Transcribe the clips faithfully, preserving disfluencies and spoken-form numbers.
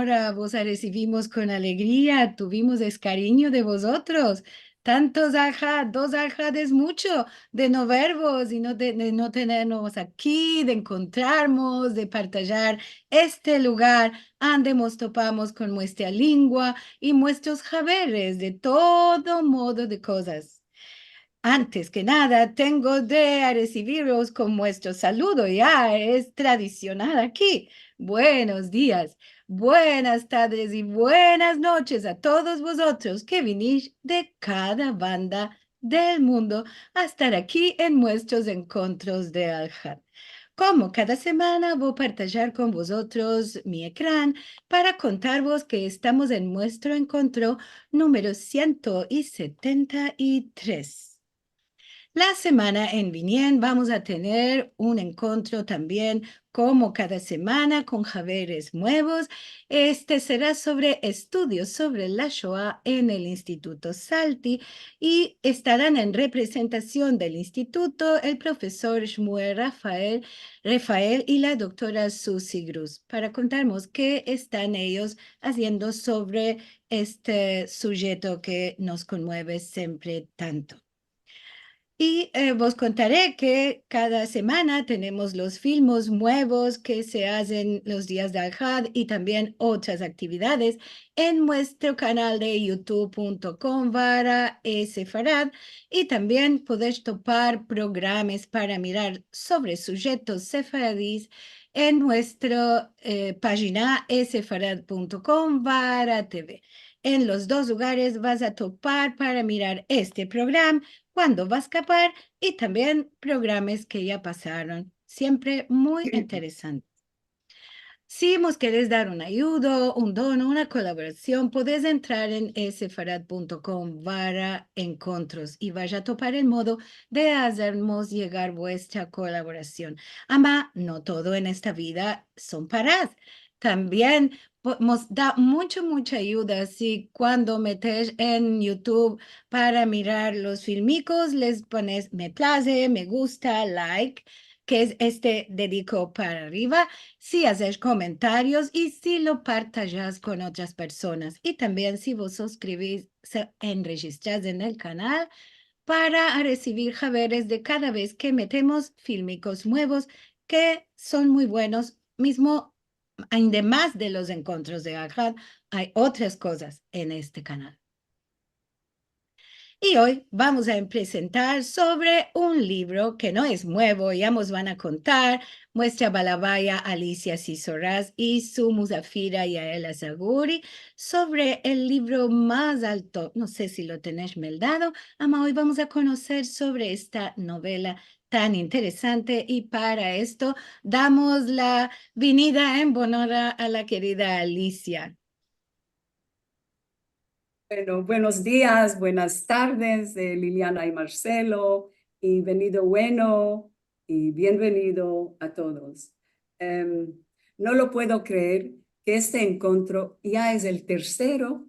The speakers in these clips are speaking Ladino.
Agora vos aresivimos kon alegria, tuvimos es karinyo de vozotros. Tantos alhad, dos alhad es muncho de no vervos i no de, de no tenermos aki, de enkontrarmos, de partajar este lugar ande mos topamos kon muestra lingua i muestros haveres de todo modo de kozas. Antes ke nada, tengo de aresivirvos kon muestro saludo, ya es tradisional aki. Buenos dias, buenas tardes i buenas noches a todos vozotros ke vinish de kada banda del mundo a estar aki en muestros enkontros de alhad. Komo kada semana, vo partajar kon vozotros mi ekran para kontarvos ke estamos en muestro enkontro numero siento setenta i tres. La semana en vinien vamos a tener un enkontro tambien, komo kada semana, kon haveres muevos. Este sera sovre estudios sovre la Shoa en el Instituto Salti i estaran en representasion del instituto el profesor Shmuel Rafael, Rafael i la doktora Susi Gruz para kontarmos ke estan eyos aziendo sovre este sujeto ke mos konmueve siempre tanto. I, eh, vos kontare ke kada semana tenemos los filmos muevos ke se azen los dias de alhad i tambien otras aktividades en muestro kanal de youtube punto com barra sefarad i tambien podesh topar programas para mirar sovre sujetos sefaradis en muestro, eh, pajina sefarad punto com barra tv. En los dos lugares vas a topar para mirar este programa, kuando va a eskapar i tambien programas ke ya pasaron. Siempre muy interesante. Si mos keres dar un ayudo, un dono, una kolaborasion, podes entrar en sefarad punto com barra enkontros i vas a topar el modo de azermos yegar vuestra kolaborasion. Ama no todo en esta vida son paras. Tambien po-, mos da muncho, muncha ayuda si kuando metesh en youtube para mirar los filmikos, les pones me plaze, me gusta, like, ke es este dediko para arriva, si azesh komentarios i si lo partajas kon otras personas. I tambien si vos suskrivís, se enrejistras en el kanal para aresivir haveres de kada vez ke metemos filmikos muevos ke son muy buenos. Mizmo, ademas de los enkontros de alhad, ay otras kozas en este kanal. I oy vamos a presentar sovre un livro ke no es muevo, ya mos van a kontar muestra balabaya Alicia Sisoraz i su muzafira Yael Azaguri sovre el livro Mazal Tov. No se si lo tenesh meldado, ama oy vamos a konoser sovre esta novela tan interesante i para esto damos la vinida en bonora a la kerida Alicia. Bueno, buenos dias, buenas tardes, eh, Liliana i Marcelo, i venido bueno, i bienvenido a todos. Em, no lo puedo kreer ke este enkontro ya es el tersero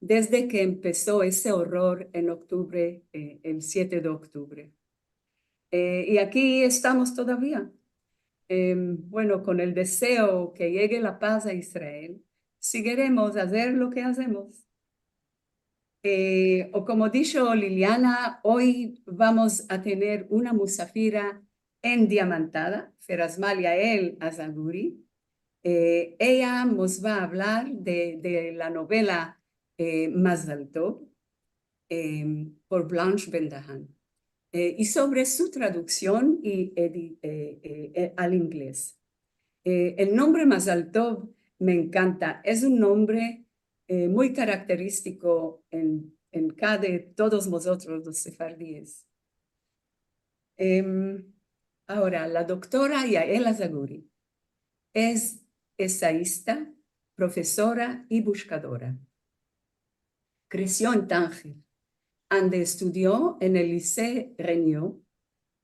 desde ke empeso ese orror en oktuvre, eh, el siete de oktuvre. Eh, i aki estamos todavia. Em, bueno, kon el dezeo ke yegue la paz a Israel, siguiremos azer lo ke azemos. Eh, o komo disho Liliana, oy vamos a tener una muzafira endiamantada, Ferazmal Yael Azaguri. Eh, eya mos va a avlar de, de la novela, eh, Mazal Tov, em, por Blanche Bendahan, eh, i sovre su traduksion i edi-, eh, eh, eh, al inglez. Eh, el nombre Mazal Tov me enkanta. Es un nombre, eh, muy karakteristiko en, en kada todos mozotros los sefardies. Em, agora, la doktora Yael Azaguri es esayista, profesora i bushkadora. Kresio en Tanger, ande estudio en el Lycée Regnault.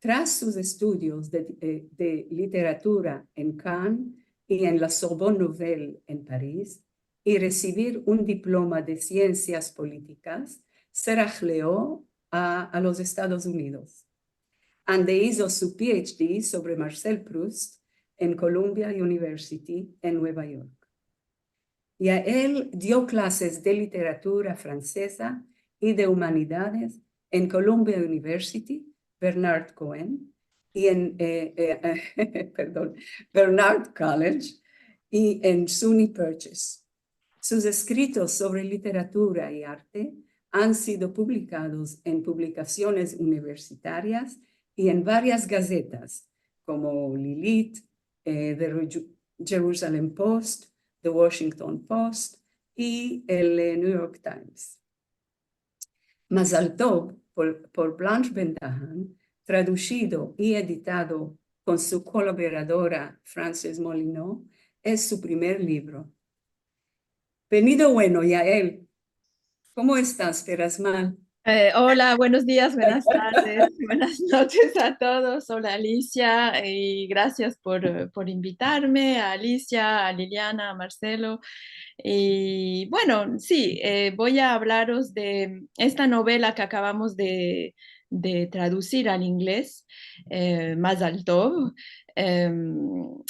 Tras sus estudios de, eh, de literatura en Cannes i en la Sorbonne Nouvelle en Paris, i resivir un diploma de siensias politikas, se rahleo a, a los Estados Unidos, ande izo su P H D sovre Marcel Proust en Columbia University en Nueva York. Yael dio klases de literatura franseza i de umanidades en Columbia University, Bernard Cohen, i en, eh, eh, pardon, Barnard College i en SUNY Purchase. Sus eskritos sovre literatura i arte an sido publikados en publikasiones universitarias i en varias gazetas, komo Lilith, eh, The Reju-, Jerusalem Post, The Washington Post i el, eh, New York Times. Mazal Tov, por, por Blanche Bendahan, tradushido i editado kon su kolaboradora Frances Molineaux, es su primer livro. Venido bueno, Yael. Komo estas, Perazmal? Eh, hola, buenos dias, buenas tardes, buenas noches a todos. Hola, Alicia, i grasias por, eh, por invitarme, a Alicia, a Liliana, a Marcelo. I, bueno, si, eh, vo a avlaros de esta novela ke akavamos de, de tradusir al inglez, eh, Mazal Tov. Em,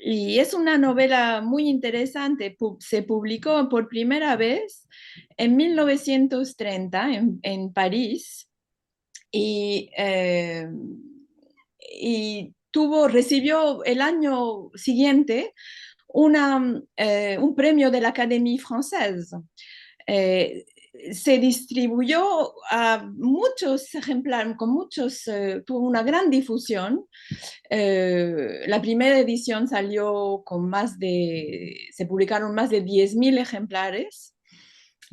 i es una novela muy interesante. Pu-, se publiko por primera vez en mil novesientos trenta en, en Paris. I, eh, i tuvo, resivio el anyo sigiente una, eh, un premio de la Académie Française. Eh, se distribuyo a muchos ejemplares, kon muchos, eh, tuvo una gran difusion. Eh, la primera edision salio kon mas de, se publikaron mas de diez mil ejemplares.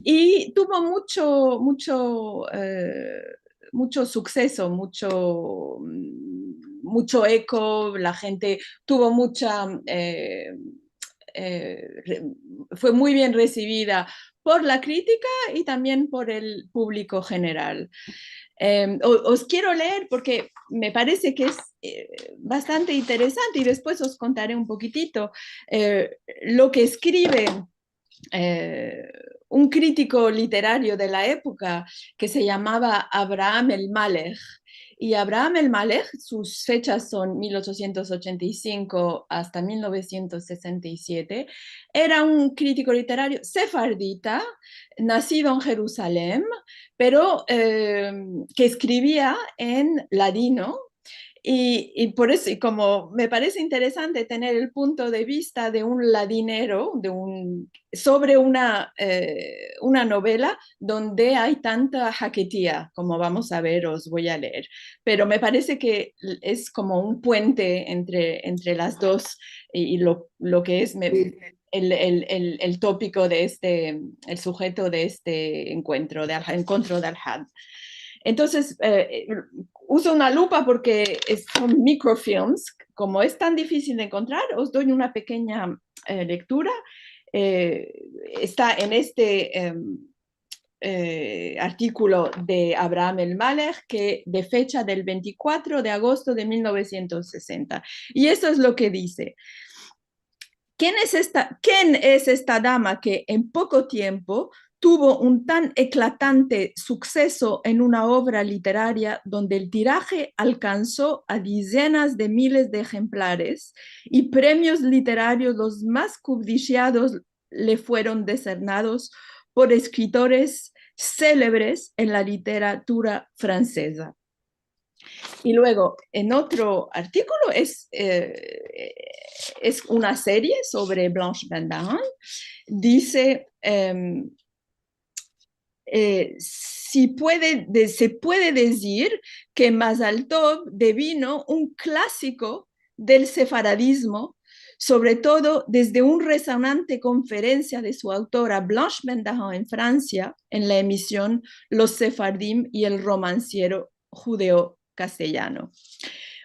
I tuvo mucho, mucho, eh, mucho sukseso, mucho, mm, mucho eko, la djente tuvo mucha, eh, eh, re-, fue muy bien resivida por la kritika i tambien por el publiko jeneral. Em, o-, os kero leer porke me parese ke es, eh, bastante interesante i despues os kontare un pokitito, eh, lo ke eskrive eh, un kritiko literario de la epoka ke se yamava Abraham el Malech. I Abraham el Malech, sus fechas son mil ochosientos ochenta i sinko asta mil novesientos sesenta i siete, era un kritiko literario sefardita, nasido en Jerusalem, pero, eh, ke eskrivia en ladino, I, i por eso, i komo me parese interesante tener el punto de vista de un ladinero, de un, sovre una, eh, una novela donde ay tanta haketia, komo vamos a ver, os vo a leer. Pero me parese ke es komo un puente entre, entre las dos i, i lo, lo ke es, me, el, el, el, el topiko de este, el sujeto de este enkuentro, de Al-, Enkontro de Alhad. Entonses, eh, uzo una lupa porke es, son mikrofilms. Komo es tan difisil de enkontrar, os doi una pekenya, eh, lektura. Eh, esta en este, em, eh, artikulo de Abraham el Malech, ke de fecha del ventikuatro de agosto de mil novesientos sesenta. I esto es lo ke dize. ¿Quién es esta, quién es esta dama que en poco tiempo tuvo un tan eclatante suceso en una obra literaria donde el tiraje alcanzó a decenas de miles de ejemplares y premios literarios los más codiciados le fueron decernados por escritores célebres en la literatura francesa? Y luego, en otro artículo, es, eh, es una serie sobre Blanche Bendahan. Dice, em, eh, si puede de-, se puede decir que Mazal Tov devino un clásico del sefaradismo, sobre todo desde un resonante conferencia de su autora Blanche Bendahan en Francia, en la emisión Los Sefardim y el romanciero judeo-castellano.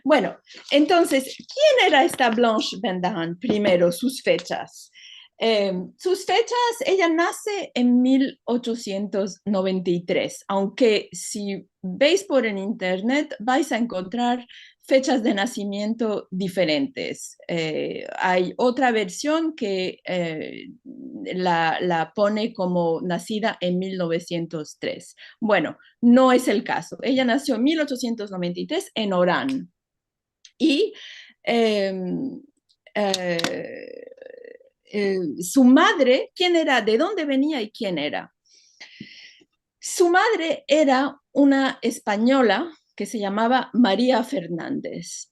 Bueno, entonses, ¿quién era esta Blanche Bendahan? Primero, sus fechas. Eh, sus fechas, ella nase en mil ochosientos noventa i tres, aunke si veis por el internet vais a enkontrar fechas de nasimiento diferentes. Eh, ay otra version ke, eh, la, la pone komo nasida en mil novesientos tres. Bueno, no es el kazo. Ella nasio en mil ochosientos noventa i tres en Oran. I, em, eh, eh, su madre, quién era, de dónde venía y quién era. Su madre era una española que se llamaba María Fernández.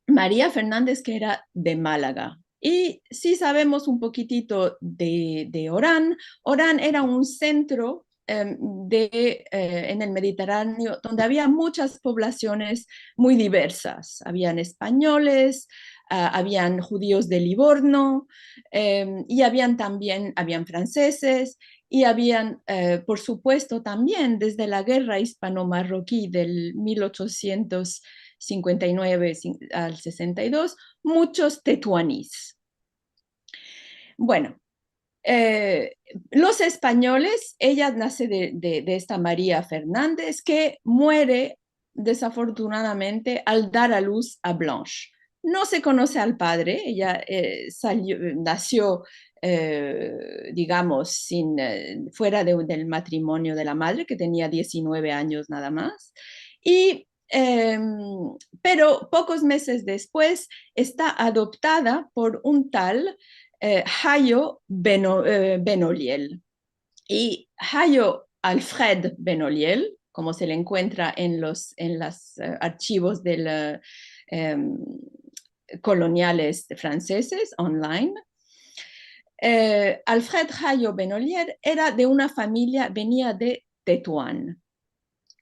María Fernández, que era de Málaga. Y sí sabemos un poquitito de, de Orán. Orán era un centro, em, de, eh, en el Mediterráneo donde había muchas poblaciones muy diversas. Habían españoles, ah, habían judíos de Livorno, em, y habían también, habían franceses, y habían, eh, por supuesto, también desde la guerra hispano-marroquí del mil ochocientos cincuenta y nueve cin-, al sesenta y dos, muchos tetuaníes. Bueno, eh, los españoles, ella nace de, de, de esta María Fernández, que muere desafortunadamente al dar a luz a Blanche. No se conoce al padre, ella, eh, salió, nació, eh, digamos, sin, eh, fuera de, del matrimonio de la madre, que tenía diecinueve años nada más. Y, em, pero pocos meses después está adoptada por un tal, eh, Hayo Beno-, eh, Benoliel. Y Hayo Alfred Benoliel, como se le encuentra en los, en las, eh, archivos del, eh, em, coloniales franceses online, eh, Alfred Hayo Benoliel era de una familia, venía de Tetuán.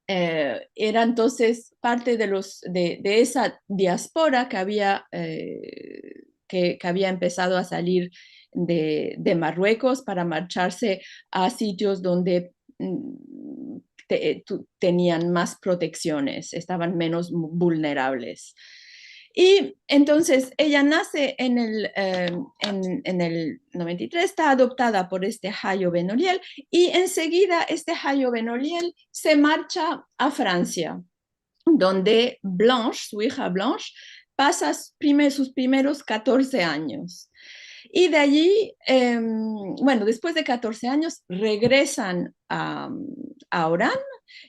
Eh, era entonces parte de los, de, de esa diáspora que había, eh, que, que había empezado a salir de, de Marruecos para marcharse a sitios donde, mm, te-, tu-, tenían más protecciones, estaban menos mu-, vulnerables. Y entonces ella nace en el, eh, en, en el noventa y tres, está adoptada por este Hayo Benoliel, y enseguida este Hayo Benoliel se marcha a Francia, donde Blanche, su hija Blanche, pasa s-, prime-, sus primeros catorce años. Y de allí, em, bueno, después de catorce años, regresan a, a Orán.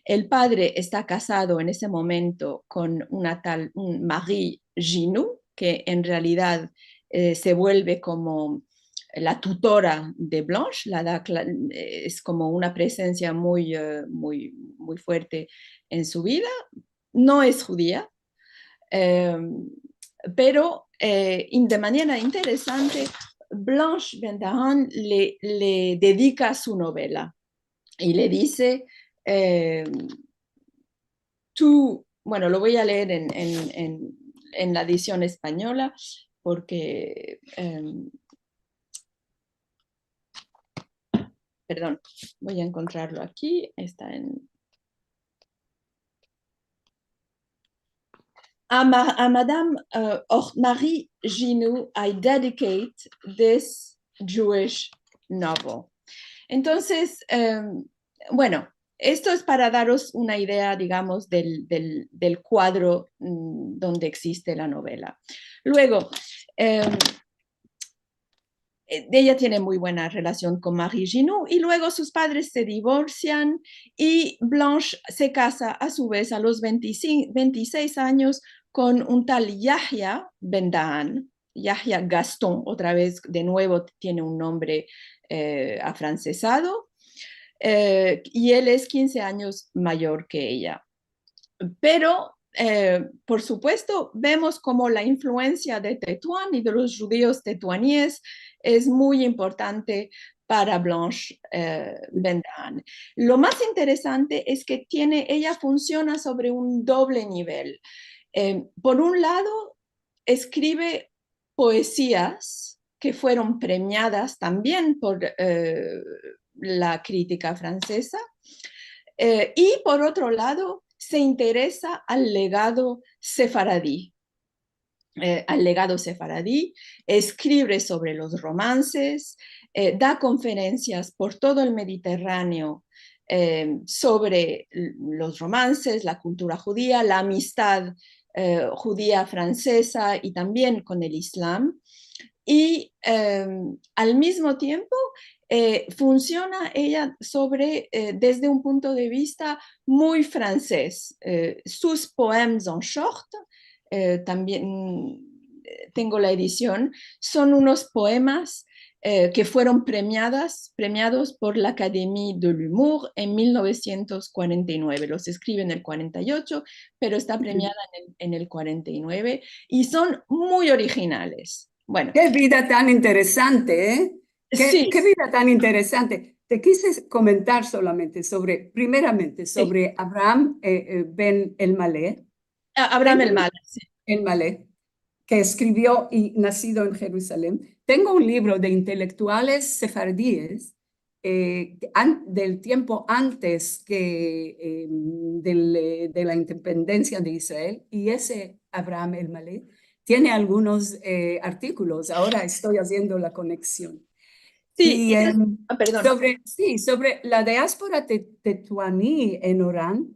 El padre está casado en ese momento con una tal, un Marie Ginoux, que en realidad, eh, se vuelve como la tutora de Blanche, la da cla-, es como una presencia muy, eh, muy, muy fuerte en su vida. No es judía, eh, pero, eh, in-, de manera interesante, Blanche Bendahan le, le dedica su novela y le dice, eh, tú, bueno, lo voy a leer en, en, en, en la edición española, porque, em, perdón, voy a encontrarlo aquí, está en, a Ma-, a Madame, eh, Or-, Marie Ginoux, I dedicate this Jewish novel. Entonces, em, bueno, esto es para daros una idea, digamos, del, del, del cuadro, mm, donde existe la novela. Luego, em, eh, ella tiene muy buena relación con Marie Ginoux, y luego sus padres se divorcian y Blanche se casa a su vez a los veinticinco, veintiséis años con un tal Yahya Bendahan. Yahya Gaston, otra vez, de nuevo, tiene un nombre, eh, afrancesado, eh, y él es quince años mayor que ella. Pero, eh, por supuesto, vemos cómo la influencia de Tetuán y de los judíos tetuaníes es muy importante para Blanche, eh, Bendahan. Lo más interesante es que tiene, ella funciona sobre un doble nivel. Eh, por un lado, escribe poesías que fueron premiadas también por, eh, la crítica francesa, eh, y por otro lado, se interesa al legado sefaradí, eh, al legado sefaradí, escribe sobre los romances, eh, da conferencias por todo el Mediterráneo, eh, sobre l-, los romances, la cultura judía, la amistad, eh, judía francesa y también con el Islam. Y, em, al mismo tiempo, eh, funciona ella sobre, eh, desde un punto de vista muy francés. Eh, sus poèmes en short, eh, también, eh, tengo la edición, son unos poemas eh, que fueron premiadas, premiados por la Académie de l'Humour en mil novecientos cuarenta y nueve. Los escribe en el cuarenta y ocho, pero está premiada en el, en el cuarenta y nueve, y son muy originales. Bueno. Ke vida tan interesante, e? Ke, Si. Ke vida tan interesante. Te kise komentar solamente sovre, primeramente, sovre Avraham, e, e, ben el Maleh. A-, Avraham el Maleh, si. El Maleh, ke eskrivio i nasido en Jerusalem. Tengo un livro de intelektuales sefaradies, e, an-, del tiempo antes ke, e, del, e, de la independensia de Israel, i ese Avraham el Maleh tiene algunos, e, artikolos. Agora esto aziendo la koneksion. Si, I, es, em, a, perdon. Sovre, si, sovre la diaspora te-, tetuani en Oran,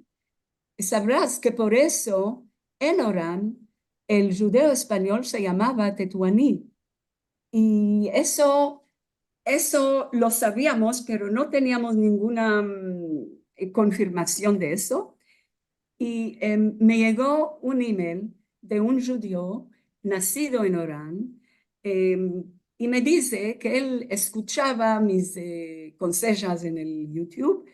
savras ke por ezo en Oran el djudeo-espanyol se yamava tetuani. I ezo, ezo lo saviamos, pero no teniamos ninguna, mm, e, konfirmasion de ezo. I, em, me yego un email de un djudio nasido en Oran, em, i me dize ke el eskuchava mis, e, konsejas en el YouTube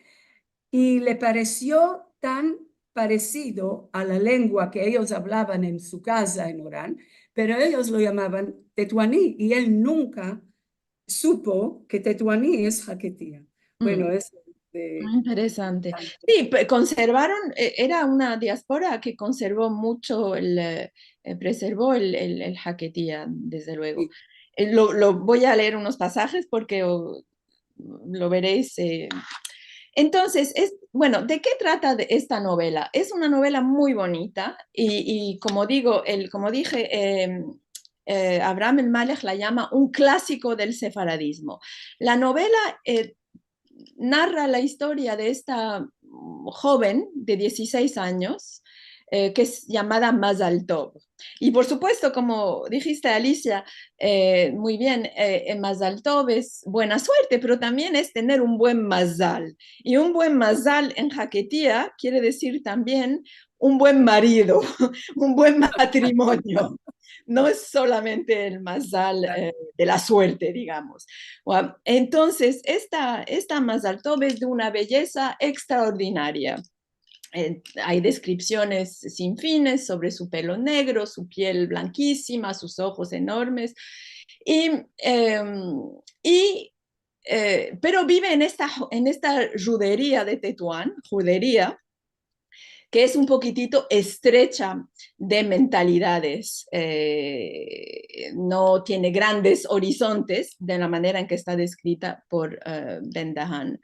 i le paresio tan paresido a la lengua ke eyos avlavan en su kaza en Oran, pero eyos lo yamavan tetuani, i el nunka supo ke tetuani es haketia. Bueno, Mm. Es de Muy interesante. Si, pe-, konservaron, e, era una diaspora ke konservo mucho el, e, e, preservo el, el, el haketia, desde luego. Si. E, lo, lo vo a leer unos pasajes porke, o, lo vereis, e. Entonses, es, bueno, de ke trata de esta novela? Es una novela muy bonita i, i komo digo, el, komo dije, em, e, Avraham el Maleh la yama un klasiko del sefaradizmo. La novela, e, narra la istoria de esta, mm, djoven de dizisesh anyos, e, ke es yamada Mazal Tov. I, por supuesto, komo dijiste, Alicia, e, muy bien, e, e, Mazal Tov es buena suerte, pero tambien es tener un buen mazal. I un buen mazal en haketia kiere dizir tambien un buen marido, un buen matrimonio. No es solamente el mazal, e, de la suerte, digamos. Ua-, entonses, esta, esta Mazal Tov es de una beyeza ekstraordinaria. E, ay deskripsiones sin fines sovre su pelo negro, su piel blankisima, sus ojos enormes. I, em, i, e, pero bive en esta, en esta djuderia de Tetuan, djuderia, ke es un pokitito estrecha de mentalidades, e, no tiene grandes orizontes de la manera en ke esta deskrita por, e, Ben-Dahan.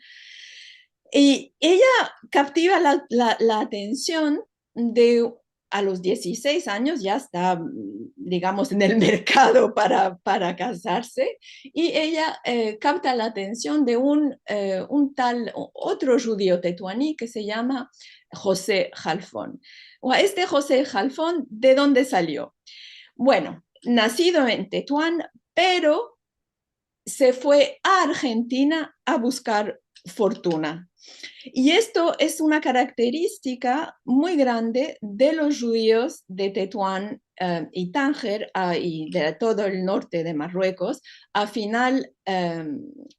I eya kaptiva la, la, la atension de, a los dizisesh anyos ya esta, mm, digamos, en el merkado para, para kazarse, i eya, e, kapta la atension de un, e, un tal, o-, otro djudio tetuani ke se yama José Halfon. Ua, este José Halfon, ¿de donde salio? Bueno, nasido en Tetuan, pero se fue a Argentina a buskar fortuna. I esto es una karakteristika muy grande de los djudios de Tetuan, e, i Tanger, a, i de todo el norte de Marruekos, a final, e,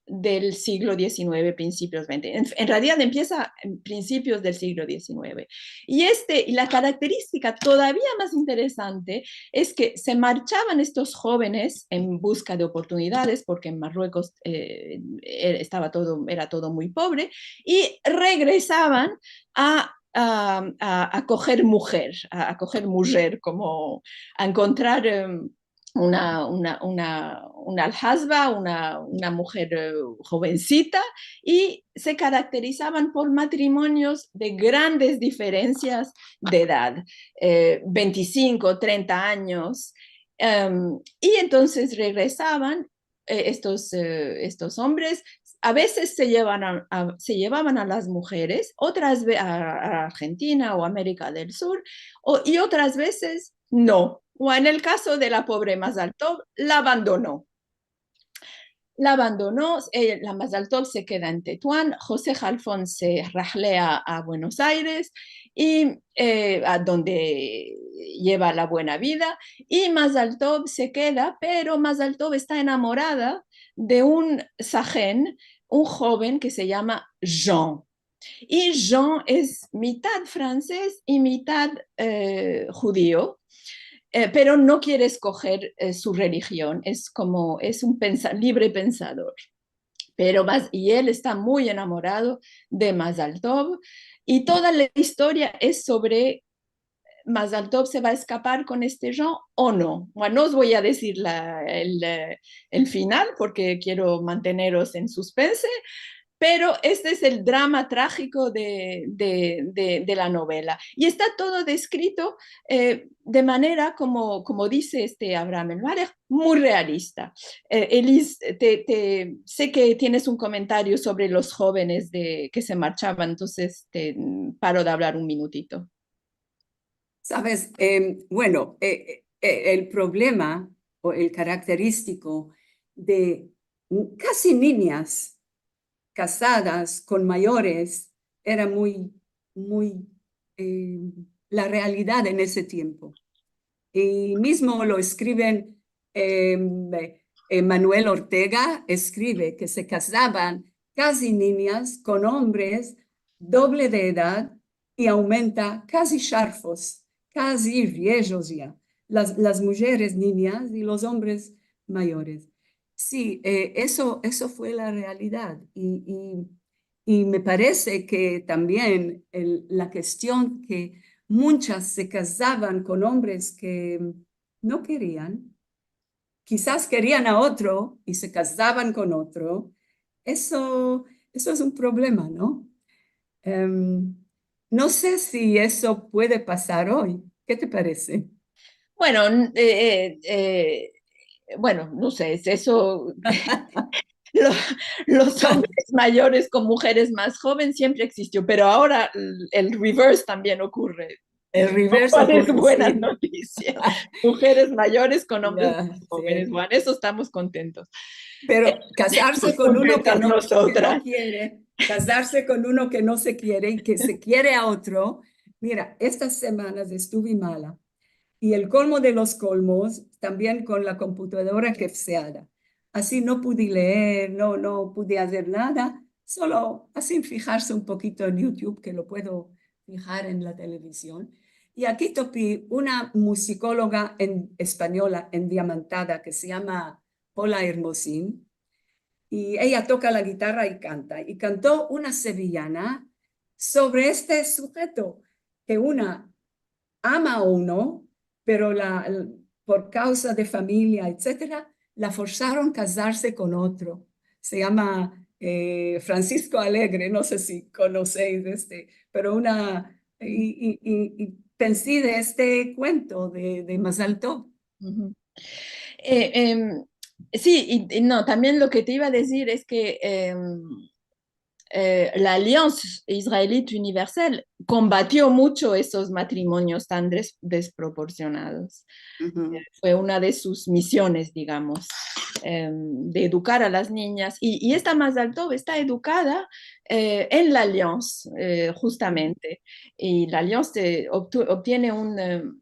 del siglo dizinueve, prinsipios vente. En, en realidad empiesa en prinsipios del siglo dizinueve. I este, i la karakteristika todavia mas interesante es ke se marchavan estos djovenes en buska de oportunidades, porke en Marruekos, e, e, estava todo, era todo muy povre, i regresavan a, a, a, a koger mujer, a, a koger mujer, komo a enkontrar, em, una, una, una, una alhazba, una, una mujer, e, djovensita, i se karakterizavan por matrimonios de grandes diferensias de edad, e, vente i sinko, trenta anyos, em, i entonses regresavan, e, estos, e, estos ombres, a vezes se yevan a, a, se yevavan a las mujeres, otras ve-, a, a Argentina o Amerika del Sur, o, i otras vezes no. O en el kazo de la povre Mazal Tov, la abandono. La abandono, e, la Mazal Tov se keda en Tetuan, José Halfon se rahlea a Buenos Aires, i, e, a donde yeva la buena vida, i Mazal Tov se keda, pero Mazal Tov esta enamorada de un sahen, un hoven ke se yama Jean. I Jean es mitad franses i mitad, eh, djudio, eh, pero no kiere eskojer, eh, su relijion, es komo, es un pensa-, livre pensador. Pero Maz-, i el esta muy enamorado de Mazaltov, i toda la istoria es sovre Mazaltov se va a eskapar kon este Jean o no. Bueno, no os vo a dizir la, el, eh, el final porke kiero manteneros en suspense, pero este es el drama trajiko de, de, de, de la novela. I esta todo deskrito, eh, de manera, komo, komo dize este Abraham Elmaleh, muy realista. Eh, Elise, te, te, se ke tienes un komentario sovre los hovenes de, ke se marchavan, entonses te paro de avlar un minutito. Saves, em, bueno, eh, eh, el problema o el karakteristiko de kasi ninyas kazadas kon mayores era muy, muy, eh, la realidad en ese tiempo. I mizmo lo eskriven, em, eh, Manuel Ortega eskrive ke se kazavan kasi ninyas kon ombres doble de edad i aumenta kasi sharfos, kasi viejos ya, las, las mujeres ninyas i los ombres mayores. Si, eh, eso, eso fue la realidad. I, i, i me parese ke tambien el, la kestion ke munchas se kazavan kon ombres ke no kerian, kizas kerian a otro i se kazavan kon otro, eso, eso es un problema, no? Em, no se si eso puede pasar oy. Ke te parese? Bueno, n-, eh, eh, eh, bueno, no se, es eso, lo, los ombres mayores kon mujeres mas hoven siempre egzistio, pero agora el, el reverse tambien okurre. El reverse Lo kual es okurre, buena si. Notisia. Mujeres mayores kon ombres Ya, mas hovenes. si. Bueno, eso estamos kontentos. Pero kazarse kon uno ke Kontentas no, ke no nosotras. kiere, kazarse kon uno ke no se kiere i ke se kiere a otro. Mira, estas semanas estuve mala. I el kolmo de los kolmos, tambien kon la komputadora kefseada. Asi no pudi leer, no, no pudi azer nada, solo asi fijarse un pokito en YouTube, ke lo puedo fijar en la televizion. I aki topi una muzikologa en, espanyola, endiamantada, ke se yama Pola Hermosín, i eya toka la gitarra i kanta. I kanto una seviyana sovre este sujeto, ke una ama a uno, pero la, por kavza de famiya, etsetera, la forsaron kazarse kon otro. Se yama, eh, Francisco Alegre, no se si konosesh este, pero una, i, i, i, i pensi de este kuento de, de Mazaltov. Uhu. Eh, em, si, i, i no, tambien lo ke te iva a dizir es ke, em, eh, la Alliance Israélite Universelle konbatio muncho esos matrimonios tan des-, desproporsionados. Uhu. Eh, fue una de sus misiones, digamos, em, de edukar a las ninyas. I, i esta Mazaltov esta edukada, eh, en la Alliance, eh, justamente. I la Alliance, eh, obtu-, obtiene un, em,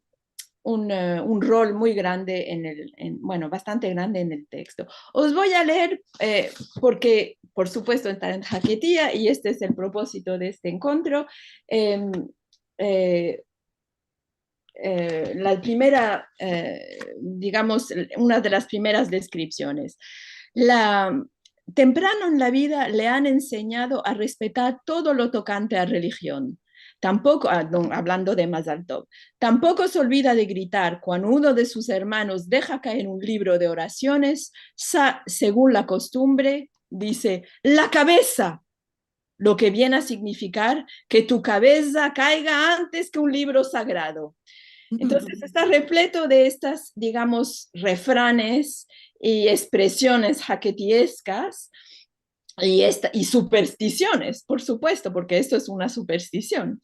un, eh, un rol muy grande en el, en, bueno, bastante grande en el teksto. Os vo a leer, eh, porke, por supuesto, esta en haketia, i este es el propozito de este enkontro, em, eh, eh, la primera, eh, digamos, una de las primeras deskripsiones. La, temprano en la vida le han enseñado a respetar todo lo tokante a relijion. Tampoko, ah, no, avlando de Mazaltov, tampoko se olvida de gritar kuando uno de sus ermanos deja kaer un livro de orasiones, sa-, segun la kostumbre, dize: "La kavesa!", lo ke viene a signifikar ke tu kavesa kaiga antes ke un livro sagrado. Entonses, esta repleto de estas, digamos, refranes i ekspresiones haketieskas i esta, i superstisiones, por supuesto, porke esto es una superstision.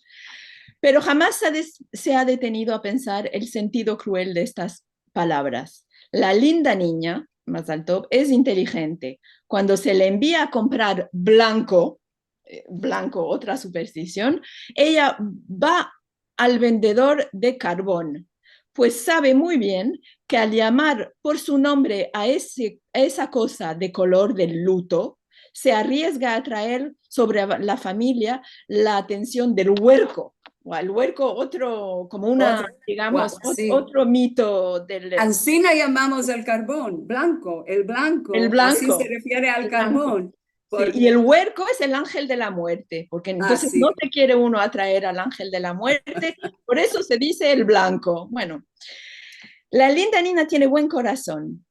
Pero hamas se ha des-, se ha detenido a pensar el sentido kruel de estas palavras. La linda ninya, Mazaltov, es inteligente. Kuando se le envia a komprar blanko, eh, blanko, otra superstision, eya va al vendedor de karbon, pues save muy bien que al yamar por su nombre a ese, a esa koza de kolor del luto, se arriezga a traer sovre la famiya la atension del huerko. O el huerko, otro, komo una, otro, digamos, ot-, si, otro mito del... Ansina yamamos el karbon, blanko, el blanko. El blanko. Ansi se refiere al karbon. Si, i el huerko es el angel de la muerte, porke entonses no se kere uno atraer al angel de la muerte, por esto se dize el blanko. Bueno, la linda nina tiene buen korason.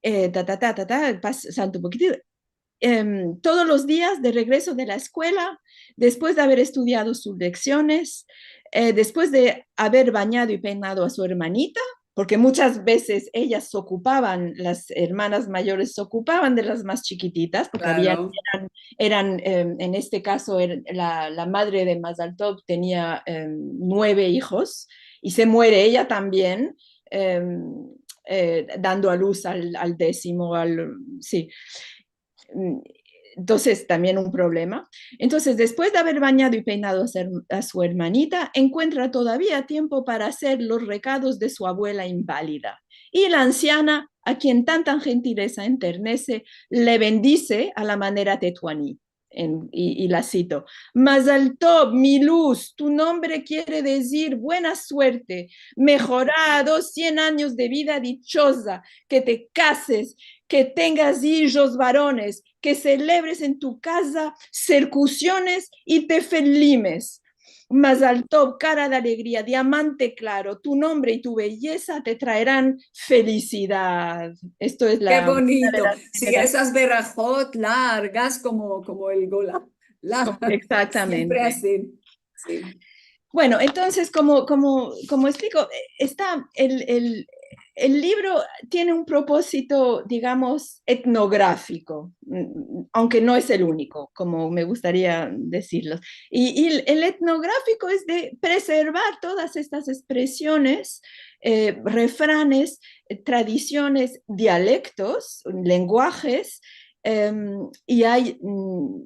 Eh, ta, ta, ta, ta, ta, pas-, salto un pokitito. Em, todos los dias de regreso de la eskuela, despues de aver estudiado sus leksiones, eh, despues de aver banyado i peinado a su ermanita, porke muchas vezes eyas se okupavan, las ermanas mayores se okupavan de las mas chikititas, porke avia, eran, eran, em, en este kazo, er-, la, la madre de Mazal Tov tenia, em, nueve ijos, i se muere eya tambien, em, eh, dando a luz al, al desimo, al, si. Mm, entonses, tambien un problema. Entonses, despues de aver banyado i peinado a su er-, a su ermanita, enkuentra todavia tiempo para azer los rekados de su avuela invalida. I la ansiana, a kien tanta jentileza enternese, le bendize a la manera tetuani. En, i, i la sito: Mazal Tov, mi luz, tu nombre kere dizir buena suerte, mejorado, sien anyos de vida dichoza, ke te kases, ke tengas ijos varones, ke selebres en tu kaza sirkunsizones i tefilimes. Mazal Tov, kara de alegria, diamante klaro, tu nombre i tu beyeza te traeran felisidad. Esto es la... Ke bonito. Si, esas berahot largas komo, komo el gola. Egzaktamente. Siempre ansi. Si. Bueno, entonses, komo, komo, komo esplico, e, esta el, el, el livro tiene un propozito, digamos, etnografiko, mm, aunke no es el uniko, komo me gustaria dizirlo. I, i el etnografiko es de preservar todas estas ekspresiones, eh, refranes, eh, tradisiones, dialektos, lenguajes, em, i ay, mm,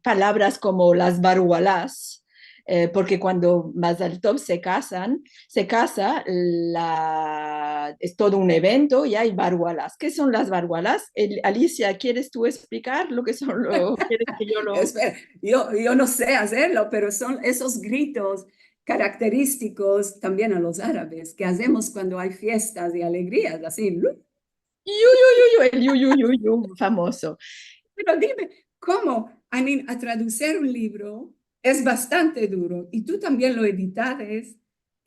palavras komo las barualas, eh, porke kuando Mazal Tov se kasan, se kasa, la, es todo un evento i ay barualas. Ke son las barualas? El, Alicia, keres tu esplikar lo ke son, lo, keres ke yo lo... Espera, yo, yo no se azerlo, pero son esos gritos karakteristikos tambien a los arabes ke azemos kuando ay fiestas i alegrias, ansi, lu- Yu, yu, yu, yu, el yu, yu, yu, yu, famozo. Pero dime, komo, I mean, a traduser un livro es bastante duro, i tu tambien lo editates.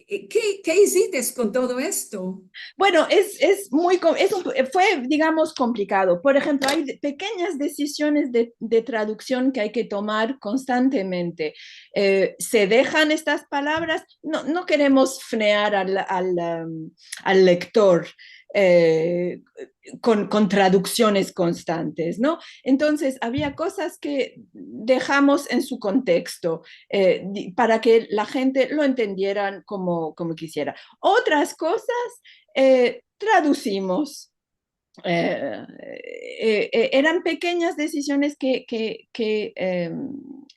E, ke, ke izites kon todo esto? Bueno, es, es muy com-, es un, fue, digamos, komplikado. Por enshemplo, ay de-, pekenyas desiziones de, de traduksion ke ay ke tomar konstantemente. Eh, se dejan estas palavras, no, no keremos fnear al, al, em, al lektor, eh, kon, kon traduksiones konstantes, no? Entonses, avia kozas ke dejamos en su konteksto, eh, di-, para ke la djente lo entendieran komo, komo kisiera. Otras kozas, eh, traduzimos. Eh, eh, eh, eran pekenyas desiziones ke, ke, ke, em,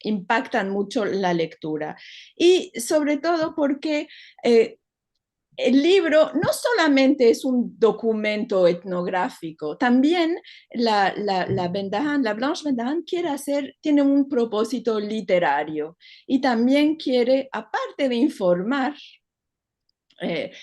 impaktan muncho la lektura. I sovre todo porke, eh, el livro no solamente es un dokumento etnografiko, tambien la, la, la Bendahan, la Blanche Bendahan kere azer, tiene un propozito literario i tambien kere, aparte de informar, eh,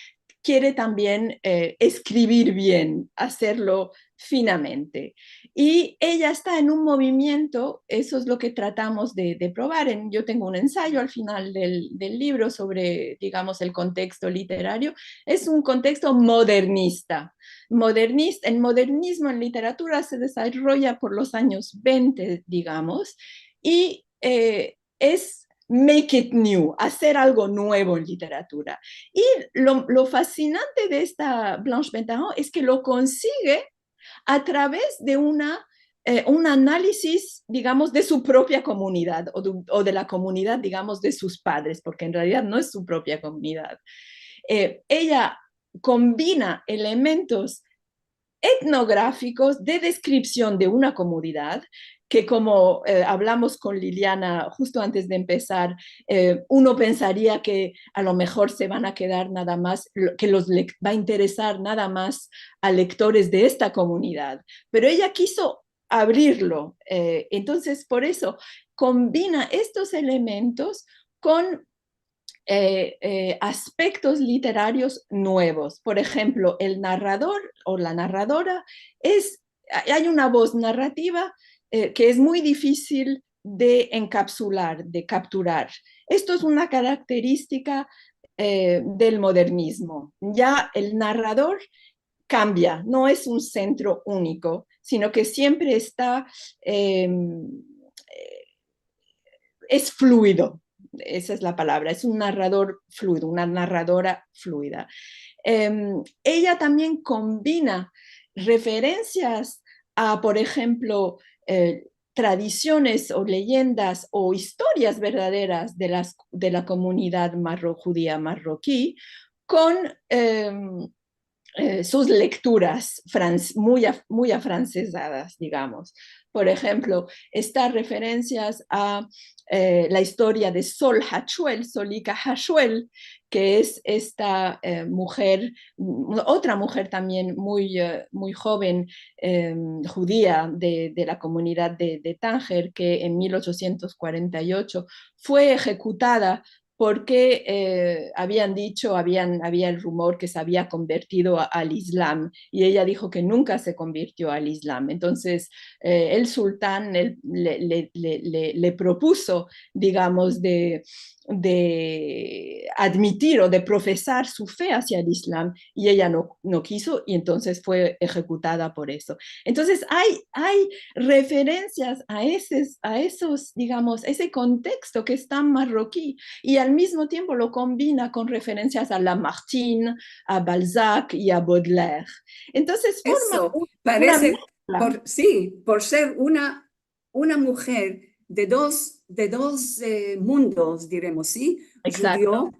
kere tambien, eh, eskrivir bien, azerlo finamente. I eya esta en un movimiento, esto es lo ke tratamos de, de provar. En, yo tengo un ensayo al final del, del livro sovre, digamos, el konteksto literario. Es un konteksto modernista. Modernis-, el modernizmo en literatura se dezaroya por los anyos vente, digamos, i, eh, es make it new, azer algo nuevo en literatura. I lo, lo fasinante de esta Blanche Bendahan es ke lo konsige a traves de una, eh, un analizis, digamos, de su propia komunidad o de, o de la komunidad, digamos, de sus padres, porke en realidad no es su propia komunidad. Eh, eya kombina elementos etnografikos de deskripsion de una komunidad que como eh, hablamos con Liliana justo antes de empezar, eh, uno pensaría que a lo mejor se van a quedar nada más, lo- que los lec- va a interesar nada más a lectores de esta comunidad, pero ella quiso abrirlo. Eh, entonces, por eso combina estos elementos con eh, eh, aspectos literarios nuevos. Por ejemplo, el narrador o la narradora es, hay una voz narrativa eh, que es muy difícil de encapsular, de capturar. Esto es una característica eh, del modernismo. Ya el narrador cambia, no es un centro único, sino que siempre está, eh, es fluido, esa es la palabra, es un narrador fluido, una narradora fluida. Eh, ella también combina referencias a, por ejemplo, eh, tradiciones o leyendas o historias verdaderas de, las, de la comunidad marro, judía marroquí con eh, eh, sus lecturas franz- muy, af- muy afrancesadas, digamos. Por ejemplo, estas referencias a eh, la historia de Sol Hachuel, Solika Hachuel, que es esta eh, mujer, una- otra mujer también muy, eh, muy joven eh, judía de, de la comunidad de, de Tánger, que en mil ochocientos cuarenta y ocho fue ejecutada porque eh, habían dicho, habían, había el rumor que se había convertido a- al Islam, y ella dijo que nunca se convirtió al Islam. Entonces, eh, el sultán él, le, le- le- le- le propuso, digamos, de, de admitir o de profesar su fe hacia el Islam, y ella no, no quiso, y entonces fue ejecutada por eso. Entonces, hay, hay referencias a, ese, a esos, digamos, ese contexto que es tan marroquí, y al mismo tiempo lo combina con referencias a Lamartine, a Balzac y a Baudelaire. Entonces, forma Eso, un- parece, una mezcla. por, sí, por ser una, una mujer de dos, de dos eh, mundos, diremos, ¿sí? Exacto. Judío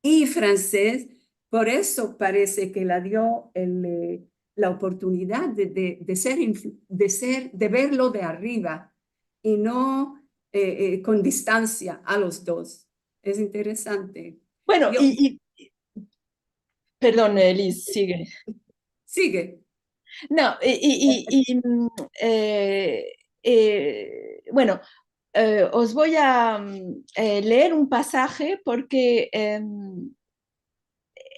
y francés, por eso parece que la dio el, eh, la oportunidad de, de- de ser, influ- de ser, de verlo de arriba y no eh, eh, con distancia a los dos. Es interesante. Bueno, Yo- y, y- perdón, eh, Liz, sigue. Sigue. No, y, y- y- y, mm, eh, eh, bueno, eh, os voy a mm, eh, leer un pasaje porque em,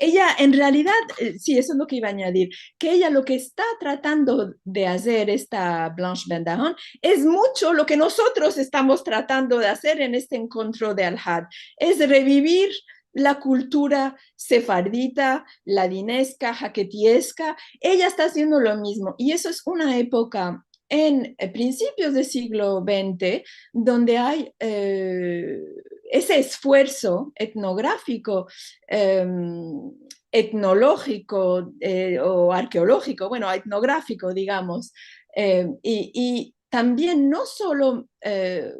ella en realidad, eh, sí, eso es lo que iba a añadir, que ella lo que está tratando de hacer esta Blanche Bendahan es mucho lo que nosotros estamos tratando de hacer en este encuentro de Alhad, es revivir la cultura sefardita, ladinesca, haquetiesca. Ella está haciendo lo mismo y eso es una época en eh, principios del siglo veinte, donde hay eh, ese esfuerzo etnográfico, em, etnológico eh, o arqueológico, bueno, etnográfico, digamos, em, y, y también no solo eh,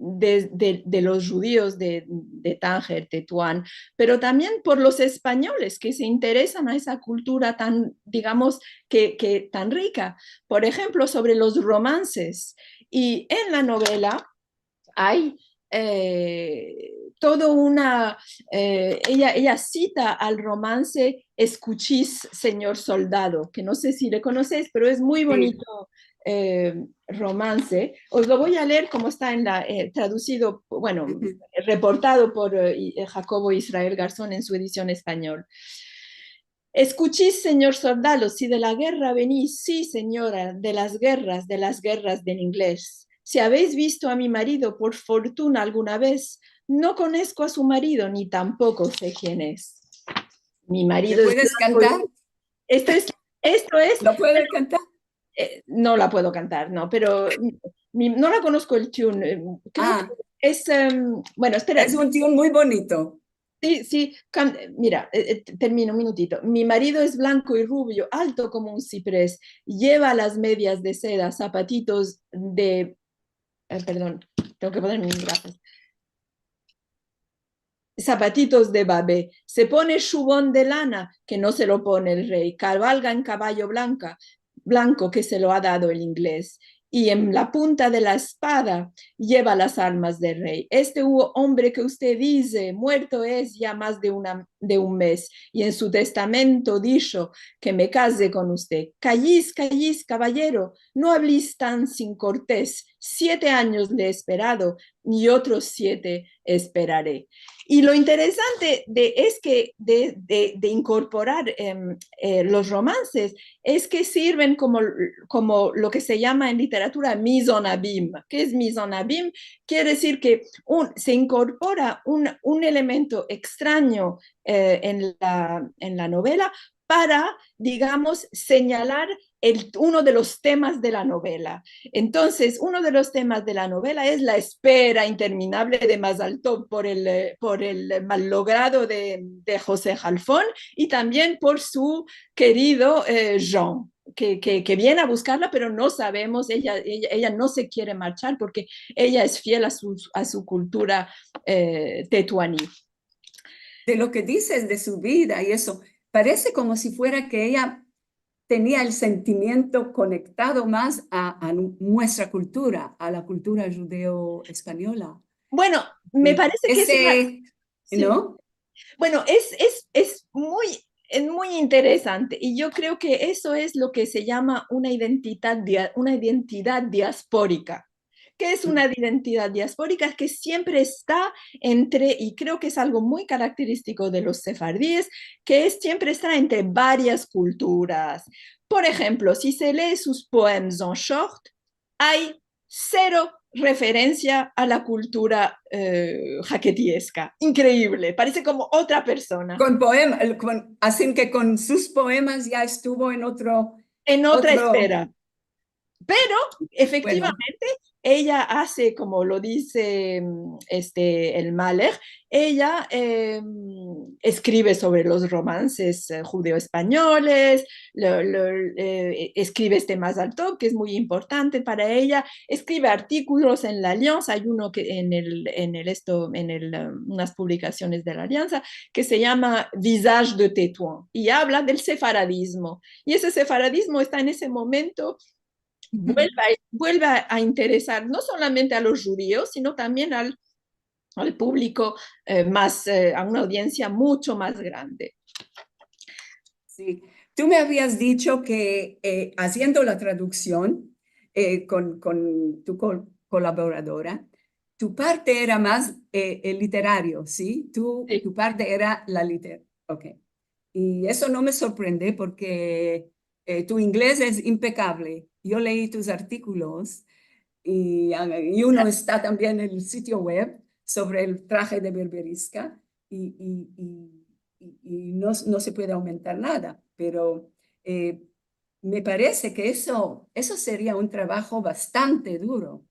de, de- de los judíos de, de Tánger, Tetuán, pero también por los españoles que se interesan a esa cultura tan, digamos, que, que tan rica. Por ejemplo, sobre los romances. Y en la novela hay eh, todo una... eh, ella, ella cita al romance Escuchís, señor soldado, que no sé si le conocéis, pero es muy Sí. bonito eh, romance. Os lo voy a leer como está en la, eh, traducido, bueno, Ujú. reportado por eh, I- eh, Jacobo Israel Garzón en su edición español. Escuchís, señor soldado, si de la guerra venís, sí, señora, de las guerras, de las guerras del inglés. Si habéis visto a mi marido por fortuna alguna vez, no conozco a su marido ni tampoco sé quién es. Mi ¿Me marido es puedes blanco. Cantar? Esto es, esto es, ¿Lo puedes cantar? eh, no la puedo cantar, no, pero mi- no la conozco el tune. Eh, creo Ah, que es, em, bueno, espera. Es un tune muy bonito. Sí, sí, can- mira, eh, eh, termino un minutito. Mi marido es blanco y rubio, alto como un ciprés, lleva las medias de seda, zapatitos de, eh, perdón, tengo que poner mis gafas. Zapatitos de babé, se pone shubón de lana, que no se lo pone el rey, cabalga en caballo blanca, blanco, que se lo ha dado el inglés, y en la punta de la espada yeva las armas del rey. Este hu-, ombre ke usted dize muerto es ya mas de una, de un mez, y en su testamento disho ke me kaze kon usted. Kayis, kayis, kabayero, no avlis tan sin kortez. Siete anyos le he esperado, i otros siete esperare. I lo interesante de, es ke de, de, de inkorporar, em, eh, los romanses es ke sirven komo, komo lo ke se yama en literatura mise en abime. Ke es mise en abime? Kiere dizir ke un, se inkorpora un, un elemento ekstranyo, eh, en la, en la novela para, digamos, senyalar el, uno de los temas de la novela. Entonses, uno de los temas de la novela es la espera interminable de Mazaltov por el, eh, por el mallogrado de, de José Halfon i tambien por su kerido, eh, Jean, ke, ke, ke viene a buskarla, pero no savemos, eya, eya, eya no se kiere marchar porke eya es fiel a su, a su kultura, eh, tetuani. De lo ke dizes de su vida i eso, parese komo si fuera ke eya tenia el sentimiento konektado mas a, a nu-, muestra kultura, a la kultura djudeo-espanyola. Bueno, me parese ke es una, si, no? Bueno, es, es, es muy, es muy interesante, i yo kreo ke eso es lo ke se yama una identidad dia-, una identidad diasporika. Ke es una identidad diasporika? Ke siempre esta entre, i kreo ke es algo muy karakteristiko de los sefardis, ke es, siempre esta entre varias kulturas. Por enshemplo, si se lee sus poemas en short, ay zero referensia a la kultura, eh, jaketieska. Inkreivle, parese komo otra persona. Kon poema, el, kon, asin ke kon sus poemas ya estuvo en otro, en otra esfera. Pero, efektivamente, eya aze, komo lo dize, mm, este, el Mahler, eya, em, eskrive sovre los romanses, eh, djudeo-espanyoles, lo, lo, eh, eskrive este Mazaltov, ke es muy importante para eya, eskrive artikolos en La Alianza, ay uno ke en el, en el esto, en el, eh, unas publikasiones de La Alianza, ke se yama Visages de Tétouan, i avla del sefaradizmo. I ese sefaradizmo esta en ese momento vuelve a, vuelve a, a interesar no solamente a los djudios, sino tambien al, al publiko, eh, mas, eh, a una audiensia muncho mas grande. Si. Tu me avias dicho ke, eh, aziendo la traduksion, eh, kon, kon tu kol-, kolaboradora, tu parte era mas, eh, el literario, si? Tu, si. Tu parte era la liter-, ok. I eso no me sorprende porke, eh, tu inglez es impekavle. Yo lei tus artikolos i, ah, i uno esta tambien en el sitio web sovre el traje de Berberiska i, i, i, i, i no, no se puede aumentar nada, pero, eh, me parese ke eso, eso seria un travajo bastante duro.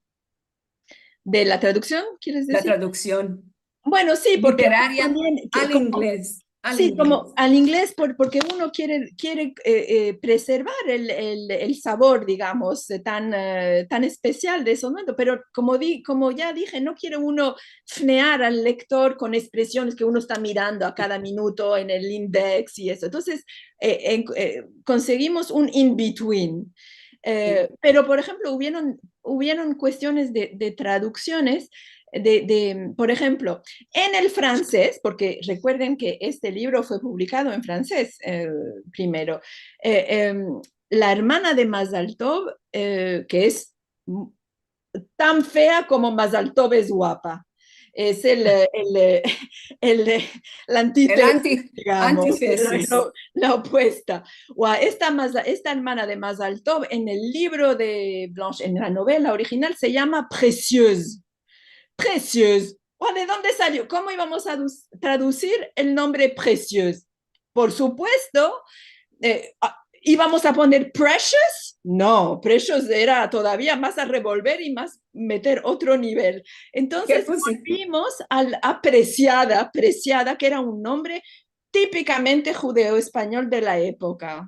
De la traduksion, kieres dizir? La traduksion. Bueno, si, porke literaria tambien, ke, al komo, inglez, al si, inglez. Komo al inglez, por, porke uno kiere, kiere, eh, eh, preservar el, el, el savor, digamos, eh, tan, eh, tan espesial de ese momento. Pero komo di-, komo ya dije, no kiere uno fnear al lektor kon ekspresiones ke uno esta mirando a kada minuto en el index i eso. Entonses, eh, en, eh, konsegimos un in-between. Eh, si. Pero, por enshemplo, uvieron, uvieron kuestiones de, de traduksiones de, de, por enshemplo, en el fransez, porke rekuerden ke este livro fue publikado en fransez, eh, primero. Eh, em, la ermana de Mazaltov, eh, ke es m-, tan fea komo Mazaltov es guapa. Es el, eh, el, eh, el, eh, la antítesis, el anti-, digamos, antítesis. La, la opuesta. Wa esta Maza-, esta ermana de Mazaltov en el livro de Blanche, en la novela original, se yama Précieuse. Précieuse. Wa, de donde salio? Komo ivamos a dus-, tradusir el nombre Précieuse? Por supuesto, eh, a, ivamos a poner precious? No, precious era todavia mas a revolver i mas meter otro nivel. Entonses, volvimos al, a Preciada, Preciada, ke era un nombre tipikamente djudeo-espanyol de la epoka.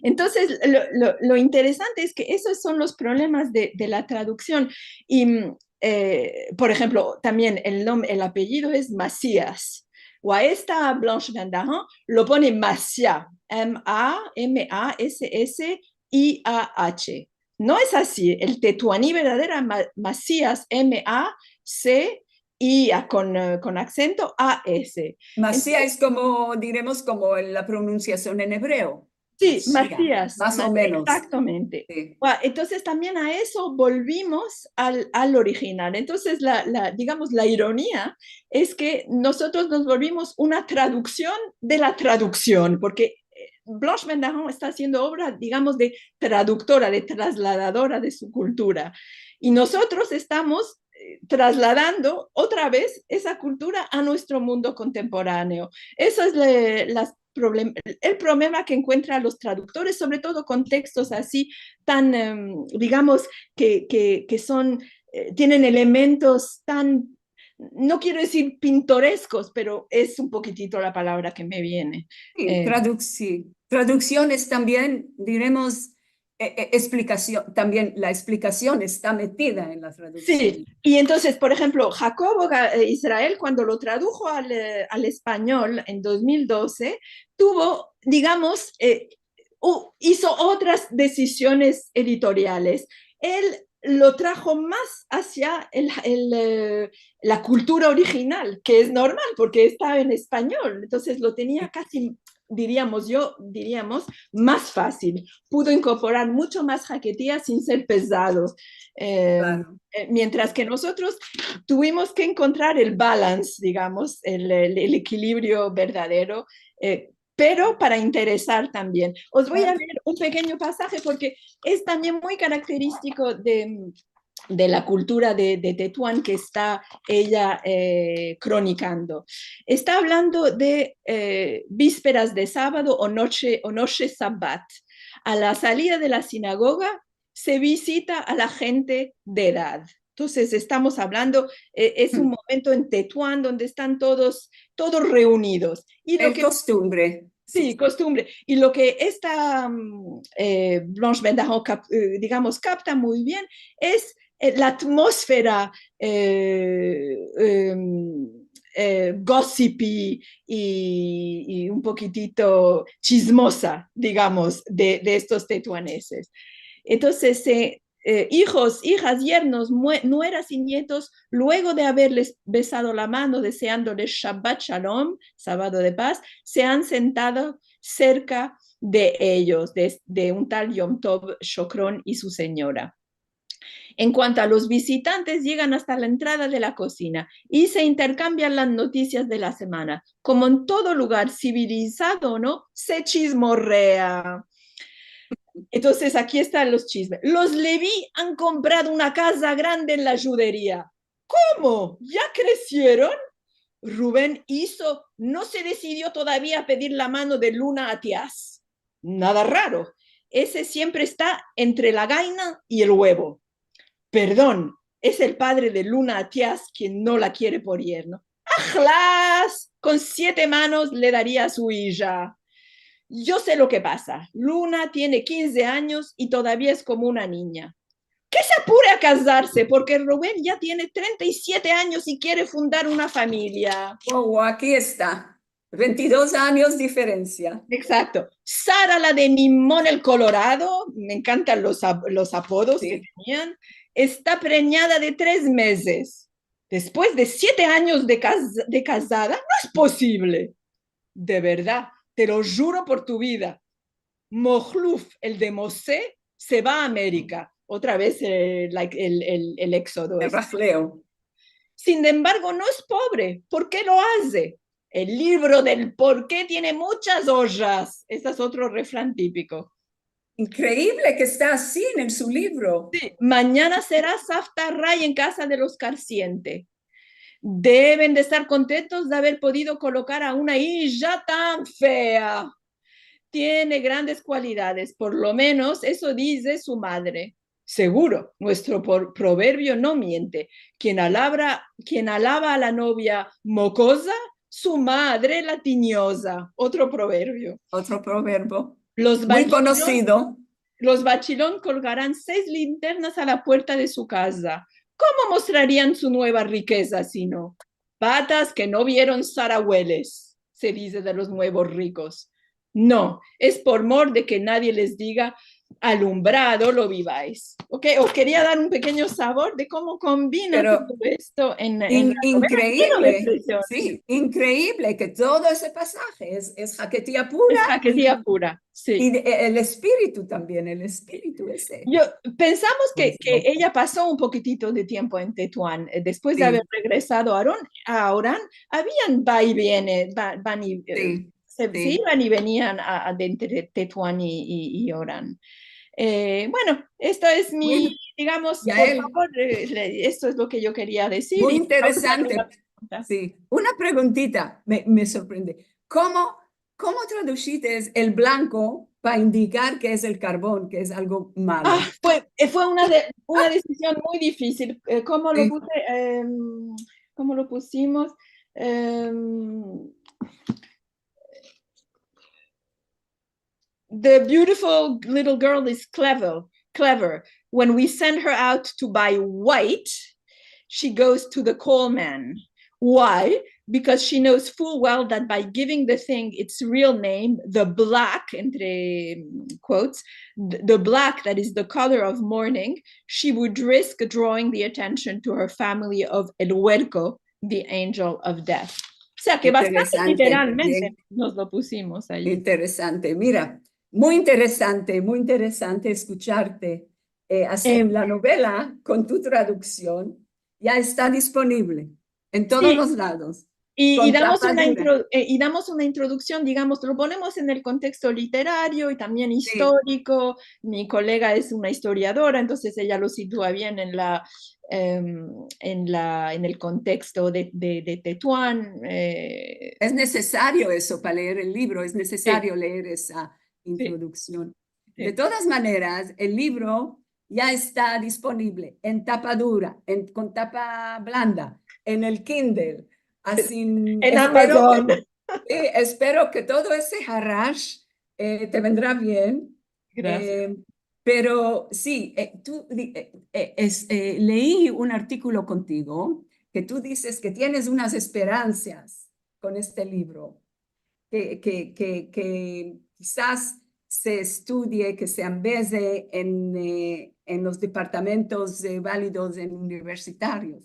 Entonses, lo, lo, lo interesante es ke esos son los problemas de, de la traduksion. I, mm, eh, por enshemplo, tambien el nom-, el apellido es Massias. Wa esta Blanche Van Dahan lo pone Massiah, M A M A S S I A H. no es asi. El Tetuani verdadera, ma-, Masías, M A C I A con, eh, con aksento, A S. Masías es komo, diremos, komo la pronunsiasion en ebreo. Si, Masías, Masías, mas o Ma-, menos. Egzaktamente. Si. Gua-, entonses tambien a esto volvimos al, al original. Entonses la, la, digamos, la ironia es ke mozotros mos volvimos una traduksion de la traduksion, porke, eh, Blanche Bendaron esta aziendo ovra, digamos, de traduktora, de trasladadora de su kultura. I mozotros estamos, eh, trasladando otra vez esa kultura a muestro mundo kontemporaneo. Eso es le-, las problem-, el problema ke enkuentran los traduktores, sovre todo kon tekstos ansi tan, em, digamos, ke, ke, ke son, eh, tienen elementos tan, no kero dizir pintoreskos, pero es un pokitito la palavra ke me viene. Si, Eh, traduc-, si. Traduksion es tambien, diremos, eh, eh, esplikasion, tambien la esplikasion esta metida en la traduksion. Si, i entonses, por enshemplo, Jacobo Ga-, eh, Israel, kuando lo tradujo al, eh, al espanyol en dos mil dose, tuvo, digamos, eh, u-, izo otras desisiones editoriales. El lo trajo mas azia el, el, eh, la kultura original, ke es normal, porke esta en espanyol. Entonses lo tenia kaji, diriamos yo, diriamos, mas fazil. Pudo inkorporar muncho mas haketia sin ser pezado. Eh, Klaro. eh, mientras ke mozotros tuvimos ke enkontrar el balance, digamos, el, el, el ekilibrio verdadero, eh, pero para interesar tambien. Os vo a leer un pekenyo pasaje porke es tambien muy karakteristiko de, de la kultura de, de Tetuan ke esta eya, eh, kronikando. Esta avlando de, eh, visperas de savado o noche, o noche sabat. A la salida de la sinagoga se vizita a la djente de edad. Entonses, estamos avlando, eh, es un momento en Tetuan donde estan todos, todos reunidos. I lo Es ke kostumbre. Si, kostumbre. I lo ke esta, mm, eh, Blanche Bendaron kap-, eh, digamos, kapta muy bien es, eh, la atmosfera, eh, em, eh, gossipy i, i un pokitito chismoza, digamos, de, de estos tetuaneses. Entonses, eh, eh, ijos, ijas, yernos, mue-, nueras i nietos, luego de averles besado la mano, deseandoles Shabbat Shalom, savado de paz, se an sentado serka de eyos, de, de un tal Yom Tov Shokron i su sinyora. En kuanto a los vizitantes, yegan asta la entrada de la kozina i se interkambian las notisias de la semana. Komo en todo lugar, sivilizado o no, se chismorrea. Entonses, aki estan los chismes. Los Levi an komprado una kaza grande en la djuderia. Komo? Ya kresieron? Ruben izo, no se desidio todavia a pedir la mano de Luna Atias. Nada raro. Ese siempre esta entre la gaina i el uevo. Perdon, es el padre de Luna Atias kien no la kere por yerno. Ahlas, kon siete manos le daria a su ija. Yo se lo ke pasa. Luna tiene kinze anyos i todavia es komo una ninya. Ke se apure a kazarse, porke Ruben ya tiene trenta i siete anyos i kere fundar una famiya. Oh, aki esta. Ventidos anyos diferensia. Egzakto. Sara, la de Nimon el Kolorado, me enkantan los ap-, los apodos ke tenian, esta prenyada de tres mezes. Despues de siete anyos de kaz-, de kazada, no es posivle. De verdad, te lo djuro por tu vida. Mohluf, el de Mose, se va a Amerika. Otra vez, eh, la, el, el, el eksodo este. Sin embargo, no es povre. Por ke lo aze? El livro del porke tiene munchas ojas. Este es otro refran tipiko. Inkreivle ke esta ansi en su livro. Si, manyana sera Safta Ray en kaza de los Karsiente. Deven de estar kontentos de aver podido kolokar a una ija tan fea. Tiene grandes kualidades, por lo menos eso dize su madre. Seguro, muestro por-, proverbio no miente. Kien alabra-, kien alava a la novia mokoza, su madre la tinyoza. Otro proverbio. Otro proverbio. Los bachilon, muy konosido. Los bachilon kolgaran seis linternas a la puerta de su kaza. Komo mostrarian su mueva rikeza si no? Patas ke no vieron saraveles, se dize de los muevos rikos. No, es por mor de ke nadie les diga alumbrado lo vivais. ¿Ok? O keria dar un pekenyo savor de komo konbina todo esto en, en la novela. Pero in-, inkreivle, si, inkreivle ke todo ese pasaje es, es haketia pura. Es haketia pura, si. I de, el espiritu tambien, el espiritu ese. Yo, pensamos ke, ke eya paso un pokitito de tiempo en Tetuan, eh, despues de aver regresado a Oran, a Oran, avian va i viene, va, van i, eh, se, se ivan i venian a, a, de entre Tetuan i, i, i Oran. Eh, bueno, esto es mi, digamos, por favor, eh, le-, esto es lo ke yo keria dezir. Muy interesante. Si, una preguntita me, me sorprende. Komo, komo tradushites el blanko para indikar ke es el karbon, ke es algo malo? Ah, fue, eh, fue una de, una desizion muy difisil. Eh, komo lo puse? Em, komo lo pusimos? Em, the beautiful little girl is clever, clever. When we send her out to buy white, she goes to the coal man. Why? Because she knows full well that by giving the thing its real name, the black, entre quotes, the, the black that is the color of mourning, she would risk drawing the attention to her family of El Huerco, the angel of death. O sea ke bastante literalmente nos lo pusimos ayi. Interesante. Mira, muy interesante, muy interesante eskucharte. Eh, asi, la novela kon tu traduksion ya esta disponivle en todos los lados. I, i damos una intro-, eh, i damos una introduksion, digamos, lo ponemos en el konteksto literario i tambien istoriko. Mi kolega es una istoriadora, entonses eya lo situa bien en la, em, en la, en el konteksto de, de, de Tetuan, eh. Es nesesario eso para leer el livro, es nesesario leer esa introduksion. De todas maneras, el livro ya esta disponivle en tapa dura, en, kon tapa blanda, en el Kindle, asi, en Amazon. Si, espero ke todo ese harash, eh, te vendra bien. Grasias. Eh, pero si, eh, tu, di-, eh, eh, es, eh, lei un artikulo kontigo ke tu dizes ke tienes unas esperansas kon este livro, ke, ke, ke, ke kizas se estudie, ke se ambeze en, eh, en los departamentos, eh, validos en universitarios.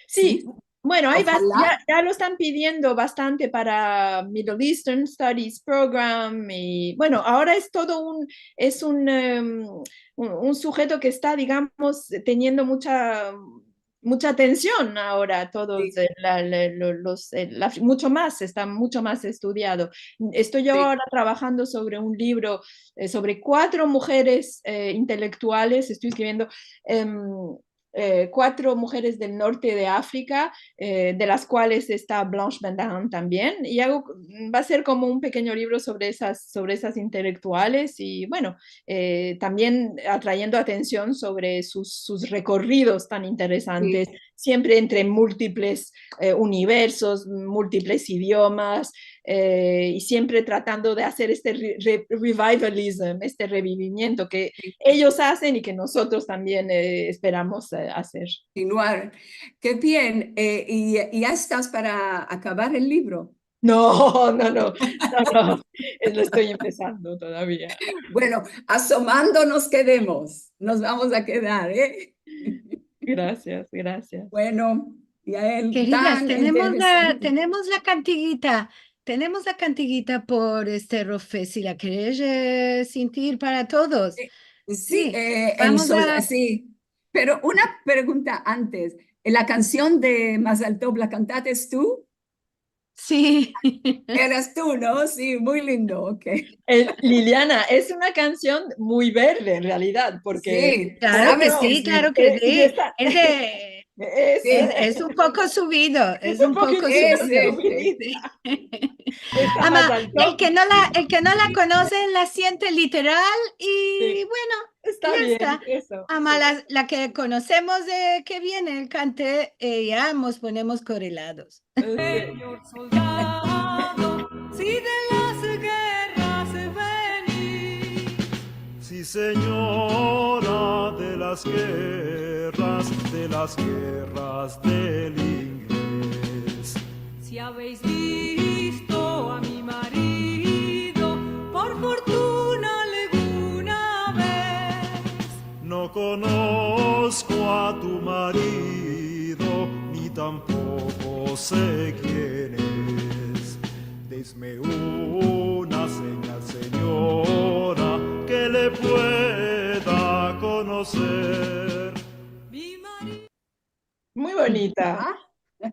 Si. Bueno, ay bas-, ya, ya lo estan pidiendo bastante para Middle Eastern Studies Program i, bueno, agora es todo un, es un, em, un, un sujeto ke esta, digamos, teniendo mucha, mucha atension agora, todos, eh, la, la, lo, los, eh, la, mucho mas, esta mucho mas estudiado. Esto yo agora trabajando sovre un livro, eh, sovre kuatro mujeres, eh, intelektuales, esto eskriviendo, em, eh, kuatro mujeres del norte de Afrika, eh, de las kuales esta Blanche Bendahan tambien, i ago, va a ser komo un pekenyo livro sovre esas, sovre esas intelektuales i, bueno, eh, tambien atrayendo atension sovre sus, sus rekorridos tan interesantes, siempre entre multiples, eh, universos, multiples idiomas, eh, i siempre tratando de azer este re-, re-, revivalism, este revivimiento ke eyos azen i ke mozotros tambien, eh, esperamos, eh, azer. Kontinuar. Ke bien, eh, i, i ya estas para akabar el livro? No, no, no, no, no. Eh, lo esto empesando todavia. Bueno, asomando mos kedemos. Mos vamos a kedar, eh? Grasias, grasias. Bueno, Yael, keridas, tan interesante. Tenemos la, tenemos la kantiguita, tenemos la kantiguita por este rofe, si la keres, eh, sintir para todos. Eh, si, si, eh, vamos a, si. Pero una pregunta antes. La kansion de Mazal Tov, ¿la kantates tu? Si. Eras tu, no? Si, muy lindo, ok. Eh, Liliana, es una kansion muy verde, en realidad, porke... Si, klaro ke si, klaro ke si. Es de, es, es un poko suvido, es un poko suvido. Si. Ama, el ke no la, el ke no la konose la siente literal i, bueno, ya esta. Ama la, la ke konosemos de ke viene el kante, eh, ya mos ponemos korelados. Senyor soldado, si de las gerras venis. Si, senyora, de las gerras, de las gerras del ingles. Si aveis visto a mi marido, por fortuna alguna vez. marido, ni tampoko se kien es. Dezme una senyal, senyora, ke le pueda konoser. Muy bonita.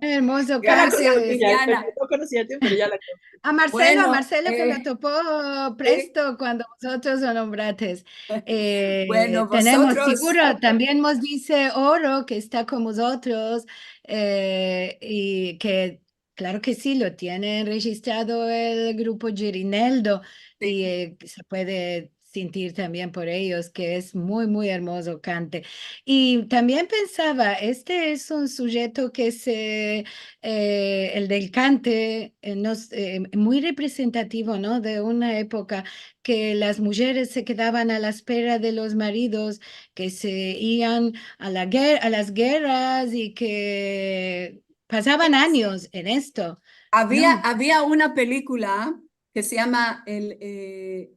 Hermoso Gracias, cante. Liliana. No conocía el tema, pero ya la A Marcelo, a Bueno, Marcelo que eh, lo topó presto cuando vosotros lo nombrates. Eh, Bueno, tenemos vosotros- seguro, también nos dice Oro que está con vosotros eh, y que, claro que sí, lo tiene registrado el grupo Girineldo Sí. y eh, se puede sentir también por ellos que es muy, muy hermoso cante. Y también pensaba, este es un sujeto que se, eh, el del cante, eh, nos, eh, muy representativo, ¿no? De una época que las mujeres se quedaban a la espera de los maridos, que se iban a la guer- a las guerras y que pasaban años en esto. Había, No. Había una película que se llama el, eh,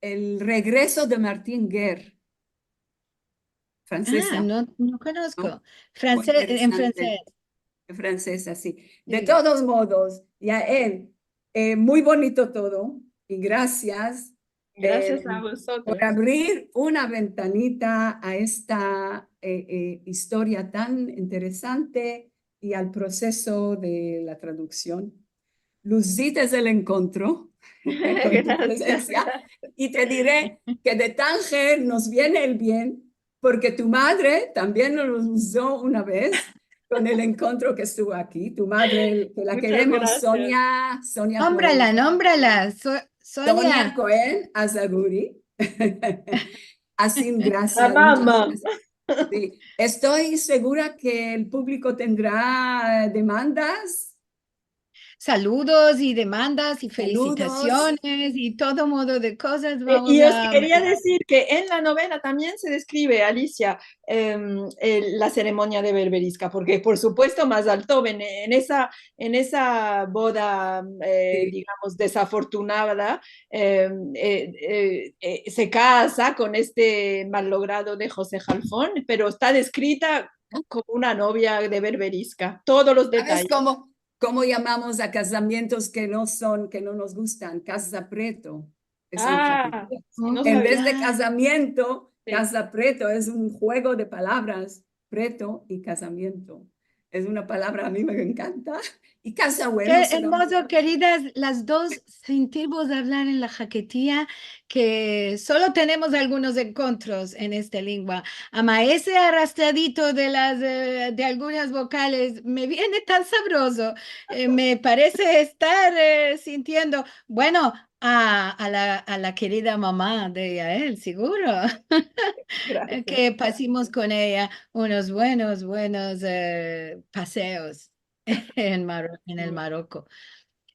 El regreso de Martin Guerre, francesa. Ah, no, no conozco. Muy Francés, en interesante. Francés. En francés, así. De Sí. Todos modos, Yael, eh, muy bonito todo y gracias Gracias eh, a vosotros. por abrir una ventanita a esta eh, eh, historia tan interesante y al proceso de la traducción. Luzite el enkontro con tu presencia y te diré que de Tanger nos viene el bien porque tu madre también nos luzó una vez con el enkontro que estuvo aquí. Tu madre, que la Muchas queremos, gracias. Sonia, Sonia Nómbrala, Cohen. nómbrala. So- Sonia Sonia. Cohen Azaguri. Así, gracias. La Muchas mama. Gracias. Sí, estoy segura que el público tendrá demandas. Saludos y demandas y Saludos. Felicitaciones y todo modo de cosas. Eh, Vamos y os a quería mandar. Decir que en la novela también se describe, Alicia, em, el- la ceremonia de Berberisca, porque por supuesto Mazaltov en, en esa, en esa boda, eh, Sí. digamos, desafortunada, em, eh, eh, eh, se casa con este mal logrado de José Halfon, pero está descrita como una novia de Berberisca, todos los ¿Sabes detalles. Cómo, cómo llamamos a casamientos que no son, que no nos gustan? Casa preto. Es un Ah, fastidio. no En vez sabía. De casamiento, Sí. Casa preto es un juego de palabras, preto y casamiento. Es una palabra a mí me encanta. Y casa bueno Qué será hermoso, queridas las dos, sentirvos hablar en la jaquetía, que solo tenemos algunos enkontros en esta lengua. Ama ese arrastradito de las, eh, de algunas vocales me viene tan sabroso. Eh, me parece estar eh, sintiendo, bueno, a, a la, a la querida mama de Yael, seguro. Gracias. Que pasimos con ella unos buenos, buenos eh, paseos en, Maro- en el Maroko.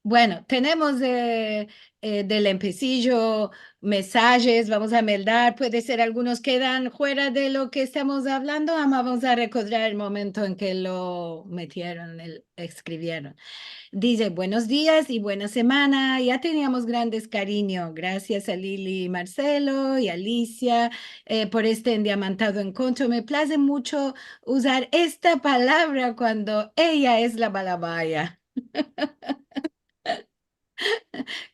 Bueno, tenemos eh, eh, del empesijo mensajes, vamos a meldar, puede ser algunos kedan fuera de lo ke estamos avlando, ama vamos a rekodrar el momento en ke lo metieron, el, eskrivieron. Dize, buenos dias i buena semana. Ya teniamos grandes karinyo. Grasias a Lili i Marselo i Alisia eh, por este endiamantado enkontro. Me plaze muncho uzar esta palavra kuando eya es la balabaya.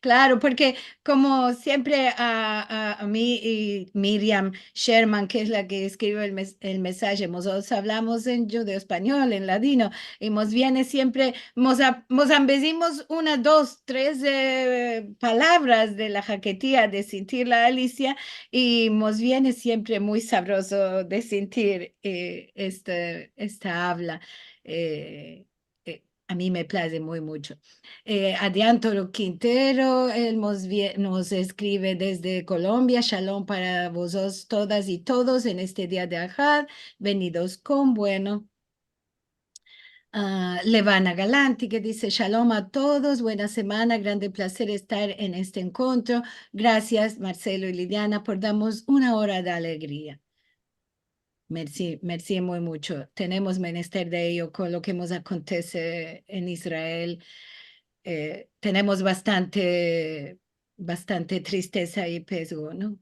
Klaro, porke komo siempre a, a, a mi i Miriam Sherman, ke es la ke eskrive el mes- el mensaje, mozotros avlamos en djudeo-espanyol, en ladino, i mos viene siempre, mos, a- mos ambezimos una, dos, tres eh, palavras de la jaketia de sintir la Alisia, i mos viene siempre muy savrozo de sintir eh, este, esta avla. Eh, eh, a mi me plaze muy muncho. Eh, Adrián Toro Quintero, el mos vie- nos eskrive dezde Kolombia. Shalom para vozotros todas i todos en este dia de Ahad. Venidos kon bueno. Ah, Levana Galanti ke dize, shalom a todos, buena semana, grande plazer estar en este enkontro. Grasias, Marselo i Liliana, por darmos una ora de alegria. Mersi, mersi muy muncho. Tenemos menester de eyo kon lo ke mos akontese en Israel. Eh, tenemos bastante, bastante tristeza i pezgo, no?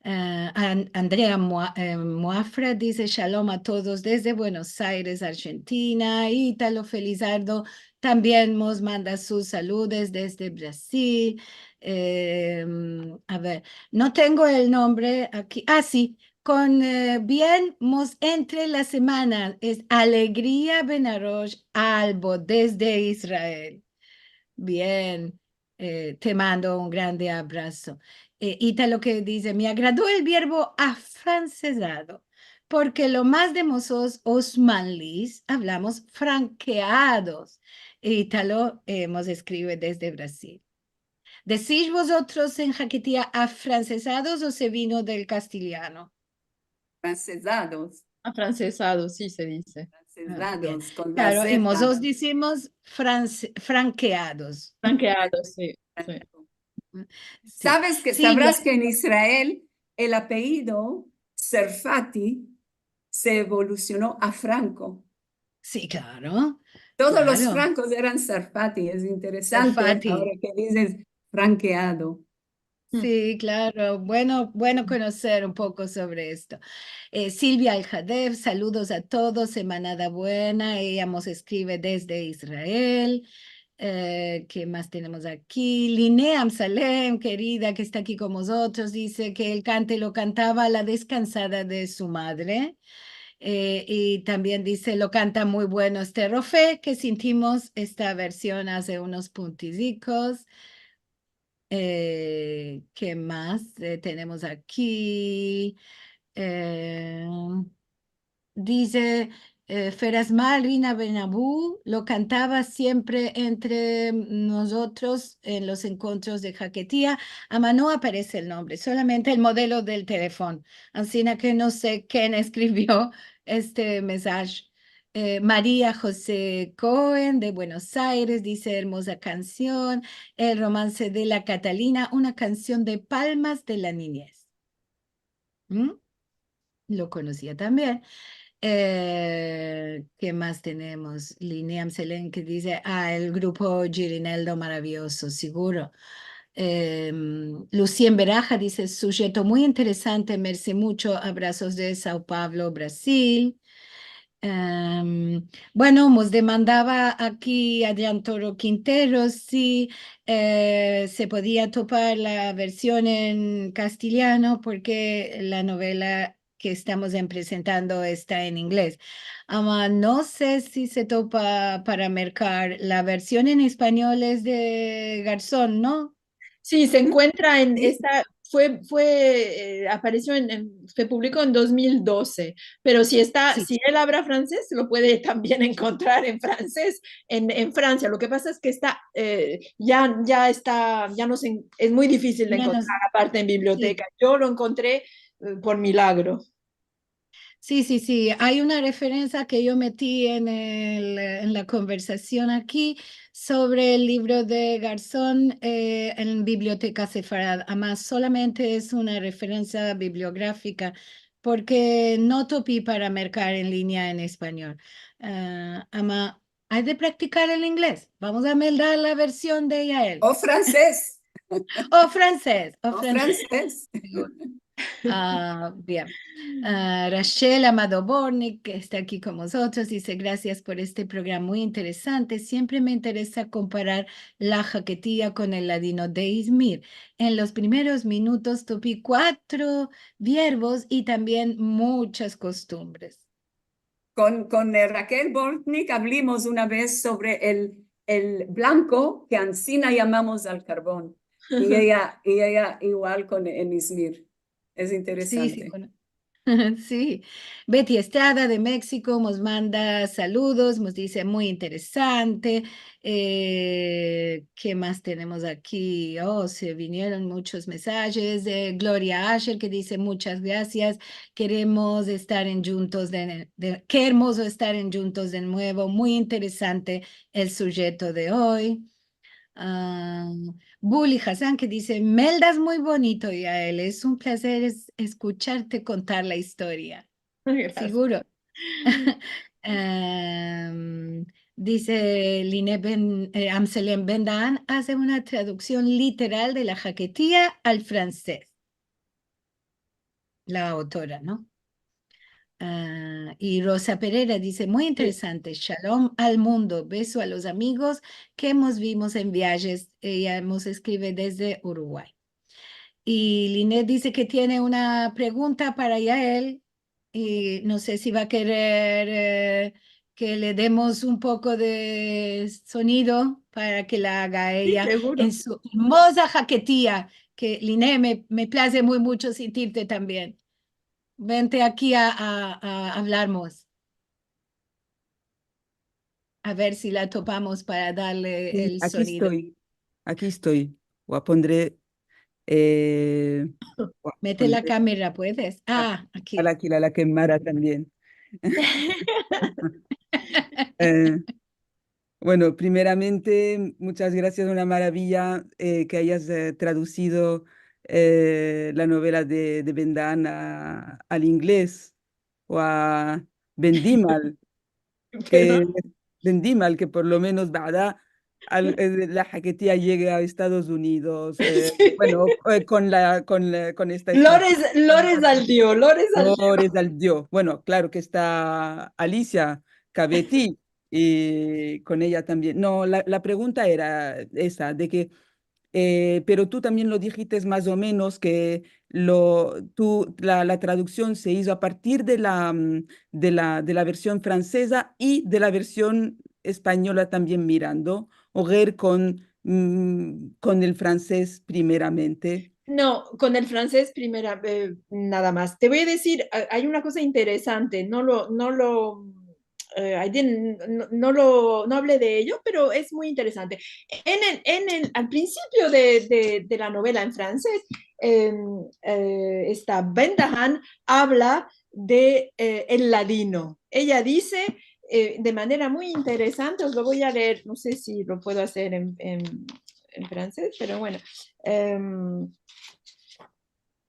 Eh, An-, Andrea Mua-, eh, Muafra dize: "Shalom a todos desde Buenos Aires, Argentina". Italo Felizardo tambien mos manda sus saludos desde Brasil. Em, a ver, no tengo el nombre aki. Ah, si, kon, eh, bien mos entre la semana. Es Alegria Benarosh Albo desde Israel. Bien, eh, te mando un grande abraso. Eh, Italo ke dize: "Me agrado el verbo afransezado, porke lo mas de mozotros, osmanlis, avlamos frankeados". Italo, eh, mos eskrive desde Brasil. "Dezis vozotros en Haketia afransezados o se vino del kastilyano?" Fransezados. Afransezados, si se dize. Fransezados, kon la Z. Klaro, i mozotros dizimos franse-, frankeados. Frankeados, si, si. Si. Saves ke, si, savras ke en Israel el apellido Serfati se evolusiono a Franco. Si, klaro. Todos los frankos eran Serfati, es interesante. Serfati. Agora ke dizes frankeado. Si, klaro. Bueno, bueno konoser un poko sovre esto. Eh, Silvia Aljadev, saludos a todos, semanada buena. Eya mos eskrive desde Israel. Eh, ke mas tenemos aki? Line Amsalem, kerida, ke esta aki kon mozotros, dize ke el kante lo kantava a la deskansada de su madre. Eh, i tambien dize, lo kanta muy bueno este Rofe, ke sintimos esta version aze unos puntizikos. Eh, ke mas, eh, tenemos aki? Eh, dize, eh, Feras Malrin Abenabu lo kantava siempre entre mozotros en los enkontros de Haketia. Ama no aparese el nombre, solamente el modelo del telefon. Ansina ke no se ken eskrivio este mesaje. Eh, Maria Jose Cohen de Buenos Aires dize: "Ermoza kansion, El romanse de la Katalina, una kansion de palmas de la ninyez". ¿Mm? Lo konosia tambien. Eh, ke mas tenemos? Line Amsalem ke dize: "Ah, el grupo Girineldo maraviozo, siguro". Em, Lucien Beraja dize: "Sujeto muy interesante, mersi mucho, abrasos de Sao Paulo, Brasil". Em, bueno, mos demandava aki Adrian Toro Quintero si, eh, se podia topar la version en kastilyano, porke la novela ke estamos en presentando esta en ingles. Ama no se si se topa para merkar. La version en espanyol es de Garzón, no? Si, se enkuentra en esta, fue, fue, eh, aparesio en, en, se publiko en dos mil doze, pero si esta, si el avla franses, lo puede tambien enkontrar en franses, en, en Fransia. Lo ke pasa es ke esta, eh, ya, ya esta, ya no se en-, es muy difisil de enkontrar, aparte en biblioteka. Yo lo enkontre, eh, por milagro. Si, si, si. Ay una referensia ke yo meti en el, en la konversasion aki sovre el livro de Garzón, eh, en Biblioteka Sefarad. Ama solamente es una referensia bibliografika, porke no topi para merkar en linya en espanyol. Ah, ama ay de praktikar el ingles. Vamos a meldar la version de Yael. O franses. O franses, o franses. Siguro. Ah, bien. Ah, Rachel Amado Bortnick, ke esta aki kon mozotros, dize: "Grasias por este programa muy interesante. Siempre me interesa komparar la Haketia kon el ladino de Izmir. En los primeros minutos topi kuatro verbos i tambien muchas kostumbres". Kon, kon, eh, Rakel Bortnick avlimos una vez sovre el, el blanko, ke ansina yamamos al karbon. I eya, i eya igual kon, en Izmir. Es interesante. Si, si, kon-, si. Betty Estrada de Meksiko mos manda saludos, mos dize: "Muy interesante". Eh, ke mas tenemos aki? O, se vinieron muchos mesajes. Eh, Gloria Asher, ke dize: "Muchas grasias. Keremos estar en djuntos de, de, ke ermozo estar en djuntos de nuevo. Muy interesante el sujeto de oy". Ah, Buli Hazan, ke dize: "Meldas muy bonito, Yael. Es un plazer es-, eskucharte kontar la istoria". Grasias. Siguro. Em, dize Line Ben, eh, Amselem Ben Dan aze una traduksion literal de la Haketia al franses. la autora, no? A, i Rosa Pereira dize, muy interesante, shalom al mundo, beso a los amigos ke mos vimos en viajes, eya mos eskrive desde Uruguay. I Linet dize ke tiene una pregunta para Yael, i no se si va a kerer, e, ke le demos un poko de sonido para ke la aga eya en su ermoza haketia, ke Linet, me, me plaze muy mucho sentirte tambien. Vente aki a, a, a avlarmos. A ver si la topamos para darle el sonido. Aki esto, aki esto. Vo a poner, e, vo a poner la kamera, puedes? A, aki. Aki, la, la kamera tambien. E, bueno, primeramente, munchas grasias, una maraviya, e, ke ayas, e, tradusido, e, la novela de, de Bendahan a, al inglez. Vo a, vendi mal, ke vendi mal, ke por lo menos, verdad, al, e, la haketia yegue a Estados Unidos, e, bueno, e, kon la, kon la, kon esta... Lores, lores al dio, lores al dio. Lores al dio. Bueno, klaro ke esta Alicia Cavetti, i kon eya tambien. No, la, la pregunta era esa, de ke, e, pero tu tambien lo dijites mas o menos ke lo, tu, la, la traduksion se izo a partir de la, mm, de la, de la version franseza i de la version espanyola tambien mirando, o ver kon, mm, kon el fransez primeramente. No, kon el fransez primera, e, nada mas. Te vo a dizir, a, ay una koza interesante, no lo, no lo, e, I didn't, no, no lo, no avle de eyo, pero es muy interesante. En el, en el, al prinsipio de, de, de la novela en fransez, em, e, esta Bendahan avla de, e, el ladino. Eya dize, e, de manera muy interesante, os lo vo a leer, no se si lo puedo azer en, en, en fransez, pero bueno. Em,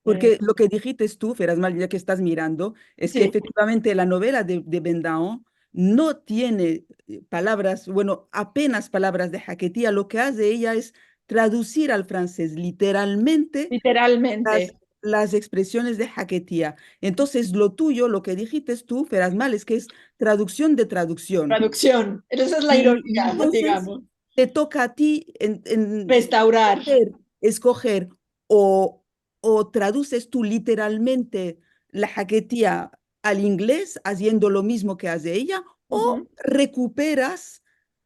Porke lo ke dijites tu, Feras Mal, ya ke estas mirando, es ke efektivamente la novela de, de Bendahan no tiene, e, palavras, bueno, apenas palavras de haketia. Lo ke aze eya es tradusir al fransez literalmente las, las ekspresiones de haketia. Entonses, lo tuyo, lo ke dijites tu, Feras Mal, es ke es traduksion de traduksion. Traduksion. Esa es la ironia, digamos. I entonses te toka a ti en, en restaurar, eskojer, eskojer o o traduzes tu literalmente la haketia al inglez, aziendo lo mizmo ke aze eya, o rekuperas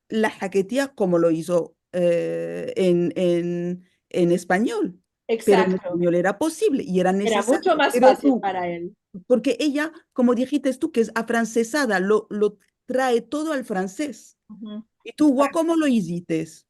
la haketia komo lo izo, e, en, en, en espanyol. Pero en espanyol era posivle i era nesesario. Era mucho mas fasil para el. Porke eya, komo dijites tu, ke es afransezada, lo, lo trae todo al fransez. I tu, vo, komo lo izites?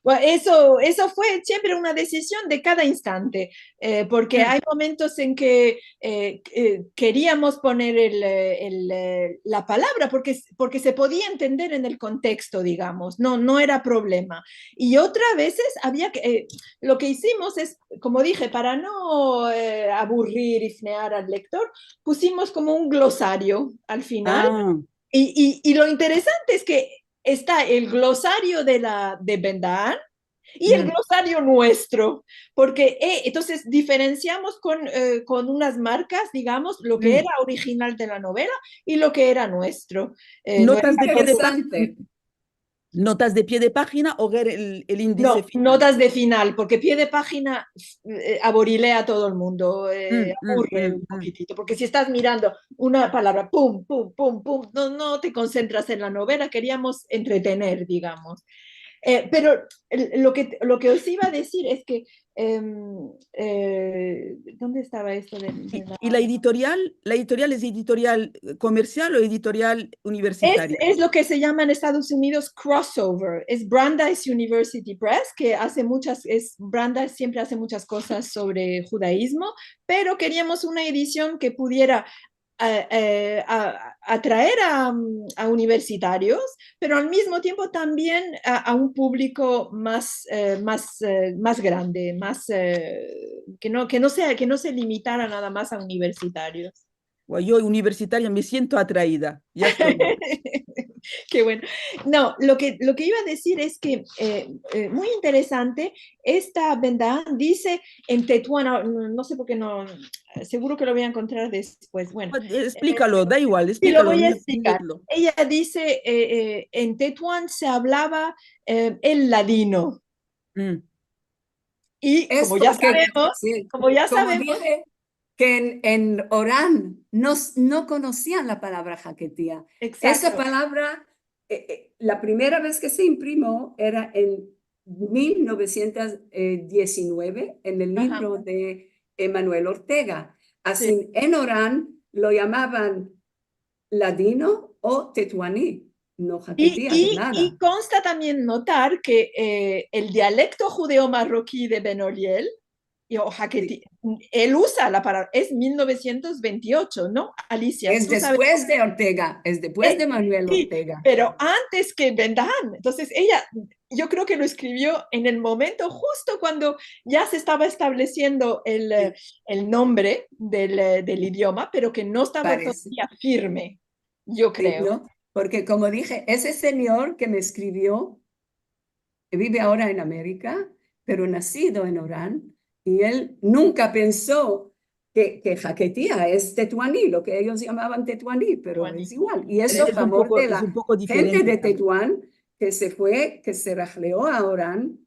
Bueno, eso, eso fue siempre una decisión de cada instante, e, porke ay momentos en ke, e, e, keriamos poner el, e, el, e, la palavra porke, porke se podia entender en el konteksto, digamos, no, no era problema. I otras vezes avia ke, e, lo ke izimos es, komo dije, para no, e, aburrir, ifnear al lektor, pusimos komo un glosario al final. I, i, i lo interesante es ke esta el glosario de la, de Bendahan i el glosario nuestro, porke, e, entonses diferensiamos kon, e, kon unas markas, digamos, lo ke era original de la novela i lo ke era nuestro. E, notas de pie de pagina. Notas de pie de pagina o ver el, el indize final. No, notas de final, porke pie de pagina, e, aborilea a todo el mundo, e, aburre un pokitito, porke si estas mirando una palavra, pum, pum, pum, pum, no, no te konsentras en la novela, keriamos entretener, digamos. E, pero el, lo ke, lo ke os iva a dizir es ke, em, e, donde estava esto de, de la... I, i la editorial, la editorial es editorial, e, komersial o editorial universitaria? Es, es lo ke se yama en Estados Unidos crossover. Es Brandeis University Press, ke aze muchas, es, Brandeis siempre aze muchas kozas sovre djudaizmo, pero keriamos una edision ke pudiera a, e, a, atraer a, a universitarios, pero al mizmo tiempo tambien a, a un publiko mas, e, mas, e, mas grande, mas, e, ke no, ke no sea, ke no se limitara nada mas a universitarios. Bueno, yo universitaria me siento atraida, ya esto. Ke bueno. No, lo ke, lo ke iva a dizir es ke, eh, eh, muy interesante, esta Bendahan dize en tetuan, no, no se por ke no, seguro ke lo vo a enkontrar despues. Bueno, Esplikalo, da igual, si lo vo esplikalo, a esplicar. Dizlo. Eya dize, eh, eh, en tetuan se avlava, eh, el ladino. Mm. I komo ya savemos, Si, komo ya komo savemos, dize ke en, en Oran no, s- no konosian la palavra haketia. Esa palavra, eh, eh, la primera vez ke se imprimo era en mil novesientos diesinueve en el livro de Emanuel Ortega. Asin, en Oran lo yamavan ladino o tetuani, no haketia, nada. I konsta tambien notar ke, eh, el dialekto djudeo-marroki de Ben Oliel, i o haketi, el uza la palavra, es mil novesientos ventiocho, no, Alicia? Es despues de Ortega, es despues de Emanuel Ortega. Pero antes ke Bendahan. Entonses, eya, yo kreo ke lo eskrivio en el momento justo kuando ya se estava establesiendo el, eh, el nombre del, eh, del idioma, pero ke no estava todavia firme, yo kreo. Si, no? Porke, komo dize, ese sinyor ke me eskrivio, bive agora en Amerika, pero nasido en Oran, i el nunka penso ke, ke haketia es tetuani, lo ke eyos yamavan tetuani, pero es igual. I esto a favor de la djente de Tetuan ke se fue, ke se rahleo a Oran,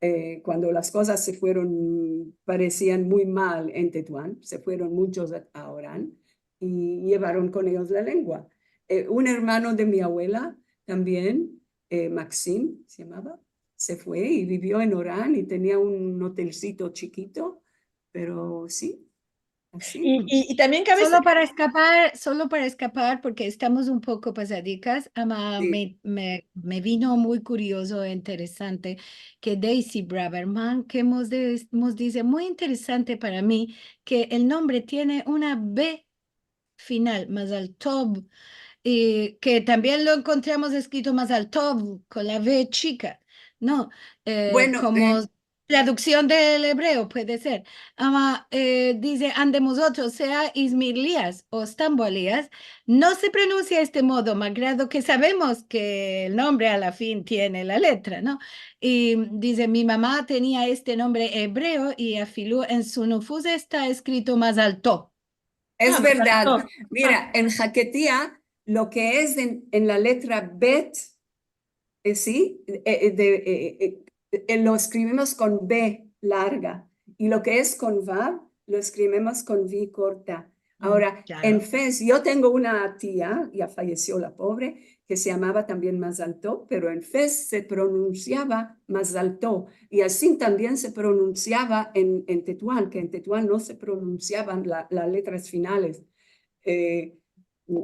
eh, kuando las kozas se fueron, paresian muy mal en Tetuan, se fueron munchos a, a Oran, i yevaron kon eyos la lengua. Eh, un ermano de mi avuela tambien, eh, Maksim se yamava, se fue i bivio en Oran i tenia un otelzito chikito, pero si, asi. I, i, i tambien ke a veses... Solo para eskapar, solo para eskapar, porke estamos un poko pasadikas, ama, me, me, me vino muy kuriozo e interesante ke Daisy Braverman, ke mos de-, mos dize, muy interesante para mi, ke el nombre tiene una B final, Mazal Tov, i ke tambien lo enkontramos eskrito Mazal Tov kon la V chika, no? Eh, komo traduksion del ebreo, puede ser. Ama, eh, dize, ande mozotros, sea izmirlias o stambualias, no se pronunsia este modo, malgrado ke savemos ke el nombre a la fin tiene la letra, no? I dize, mi mama tenia este nombre ebreo i afilu en su nufuz esta eskrito Mazal Tov. Es verdad. Mira, en haketia, lo ke es en, en la letra bet, eh, si, eh, eh, de, eh, eh, eh, lo eskrivimos kon B larga, i lo ke es kon vav, lo eskrivimos kon V korta. Agora, en Fez, yo tengo una tia, ya fayesio la povre, ke se yamava tambien Mazal Tov, pero en Fez se pronunsiava Mazal Tov, i asin tambien se pronunsiava en, en Tetuan, ke en Tetuan no se pronunsiavan la, las letras finales. Eh,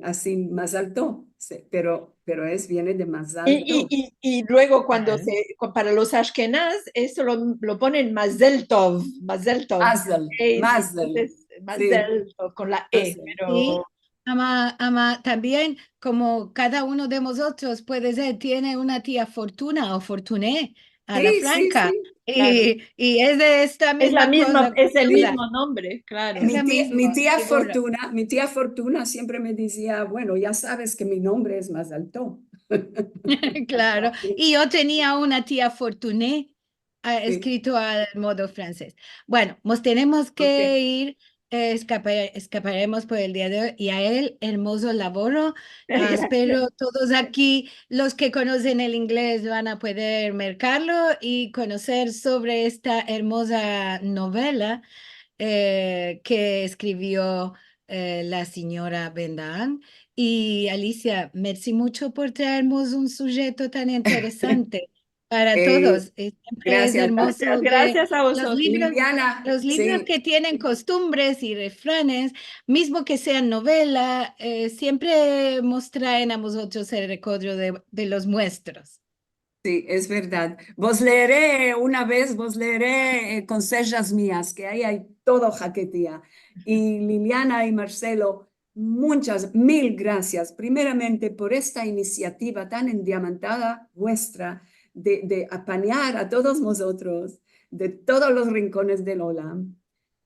asin, Mazal Tov, se, pero, pero es, viene de Mazal Tov. I, i, i, i luego kuando se, ku-, para los ashkenaz, esto lo, lo ponen Mazel Tov, Mazel Tov. Mazel, Mazel. Entonses, Mazel Tov, kon la E, pero... Ama, ama, tambien, komo kada uno de mozotros, puede ser, tiene una tia Fortuna o Fortuné a la franka. I, i es de esta mizma koza. Es el mizmo nombre, klaro. Mi tia, mi tia Fortuna, mi tia Fortuna siempre me dizia, bueno, ya saves ke mi nombre es Mazal Tov. Klaro. I yo tenia una tia Fortuné, ah, eskrito al modo fransez. Bueno, mos tenemos ke ir, eh, eskapa-, eskaparemos por el dia de oy, i a el ermozo lavoro. Ah, espero todos aki, los ke konosen el inglez, van a pueder merkarlo i konoser sovre esta ermoza novela, eh, ke eskrivio, eh, la sinyora Bendahan. I Alicia, mersi muncho por traermos un sujeto tan interesante para todos. I siempre es ermozo ver los livros, los livros ke tienen kostumbres i refranes, mizmo ke sean novela, eh, siempre mos traen a mozotros el rekodro de, de los muestros. Si, es verdad. Vos leere una vez, vos leere, eh, konsejas mias, ke ayi ay todo haketia. I Liliana i Marcelo, munchas, mil grasias, primeramente por esta inisiativa tan endiamantada vuestra de, de apanyar a todos mozotros, de todos los rinkones del olam.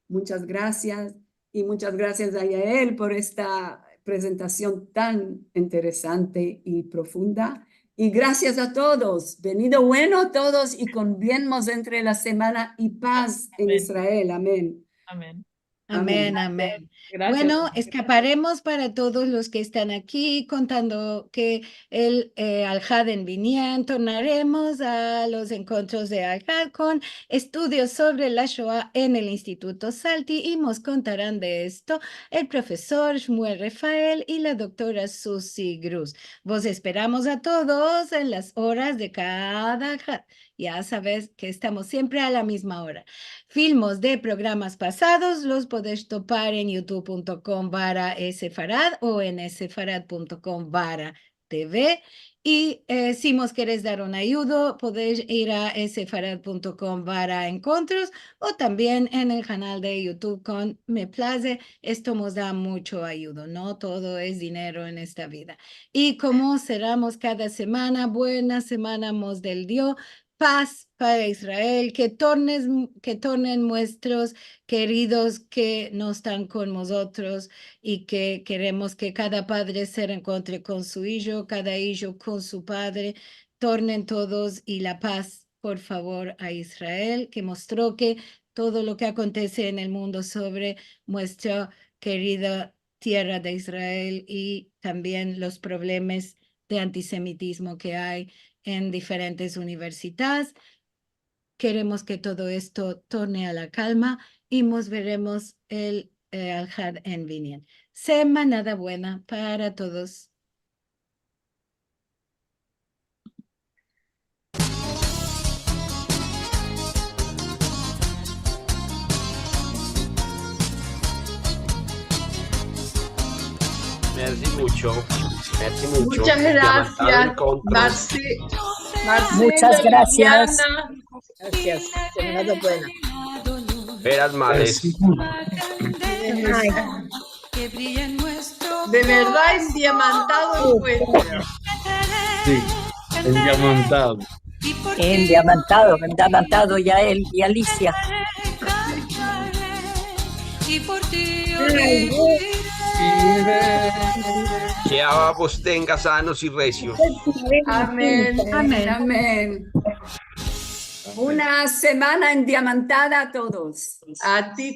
Munchas grasias, i munchas grasias a Yael por esta, prezentasion tan interesante i profunda. I grasias a todos. Venido bueno todos i kon bien mos entre la semana i paz en Israel. Amen. Amen. Amen, amen. Bueno, eskaparemos para todos los ke estan aki, kontando ke el, eh, Alhad en Binyan, tornaremos a los enkontros de Alhad kon estudios sovre la Shoa en el Instituto Salti i mos kontaran de esto el profesor Shmuel Refael i la doktora Susi Gruz. Vos esperamos a todos en las oras de kada Alhad. Ya saves ke estamos siempre a la mizma ora. Filmos de programas pasados los podesh topar en youtube punto com barra sefarad o en sefarad punto com barra tv. I, eh, si mos keres dar un ayudo, podesh ir a sefarad punto com barra enkontros o tambien en el kanal de YouTube kon Me Plaze. Esto mos da muncho ayudo. No todo es dinero en esta vida. I komo seramos kada semana, buena semana mos del Dio, paz para Israel, ke tornes, ke tornen muestros keridos ke no estan kon mozotros i ke keremos ke kada padre se reenkontre kon su ijo, kada ijo kon su padre, tornen todos i la paz, por favor, a Israel, ke mos troke todo lo ke akontese en el mundo sovre muestra kerida tierra de Israel i tambien los problemas de antisemitizmo ke ay en diferentes universidades. Keremos ke todo esto torne a la kalma i mos veremos el, eh, Alhad en Binyan. Semanada buena para todos. Mersi muncho. Mersi muncho. Muchas gracias. Marcela, Liliana. Gracias. Semanada buena. Veras males. De verdad, endiamantado enkuentro. Si, endiamantado. Endiamantado, endiamantado, Yael i Alicia. Ke Ava vos tenga sanos i resios. Amen. Amen. Una semana endiamantada a todos. A ti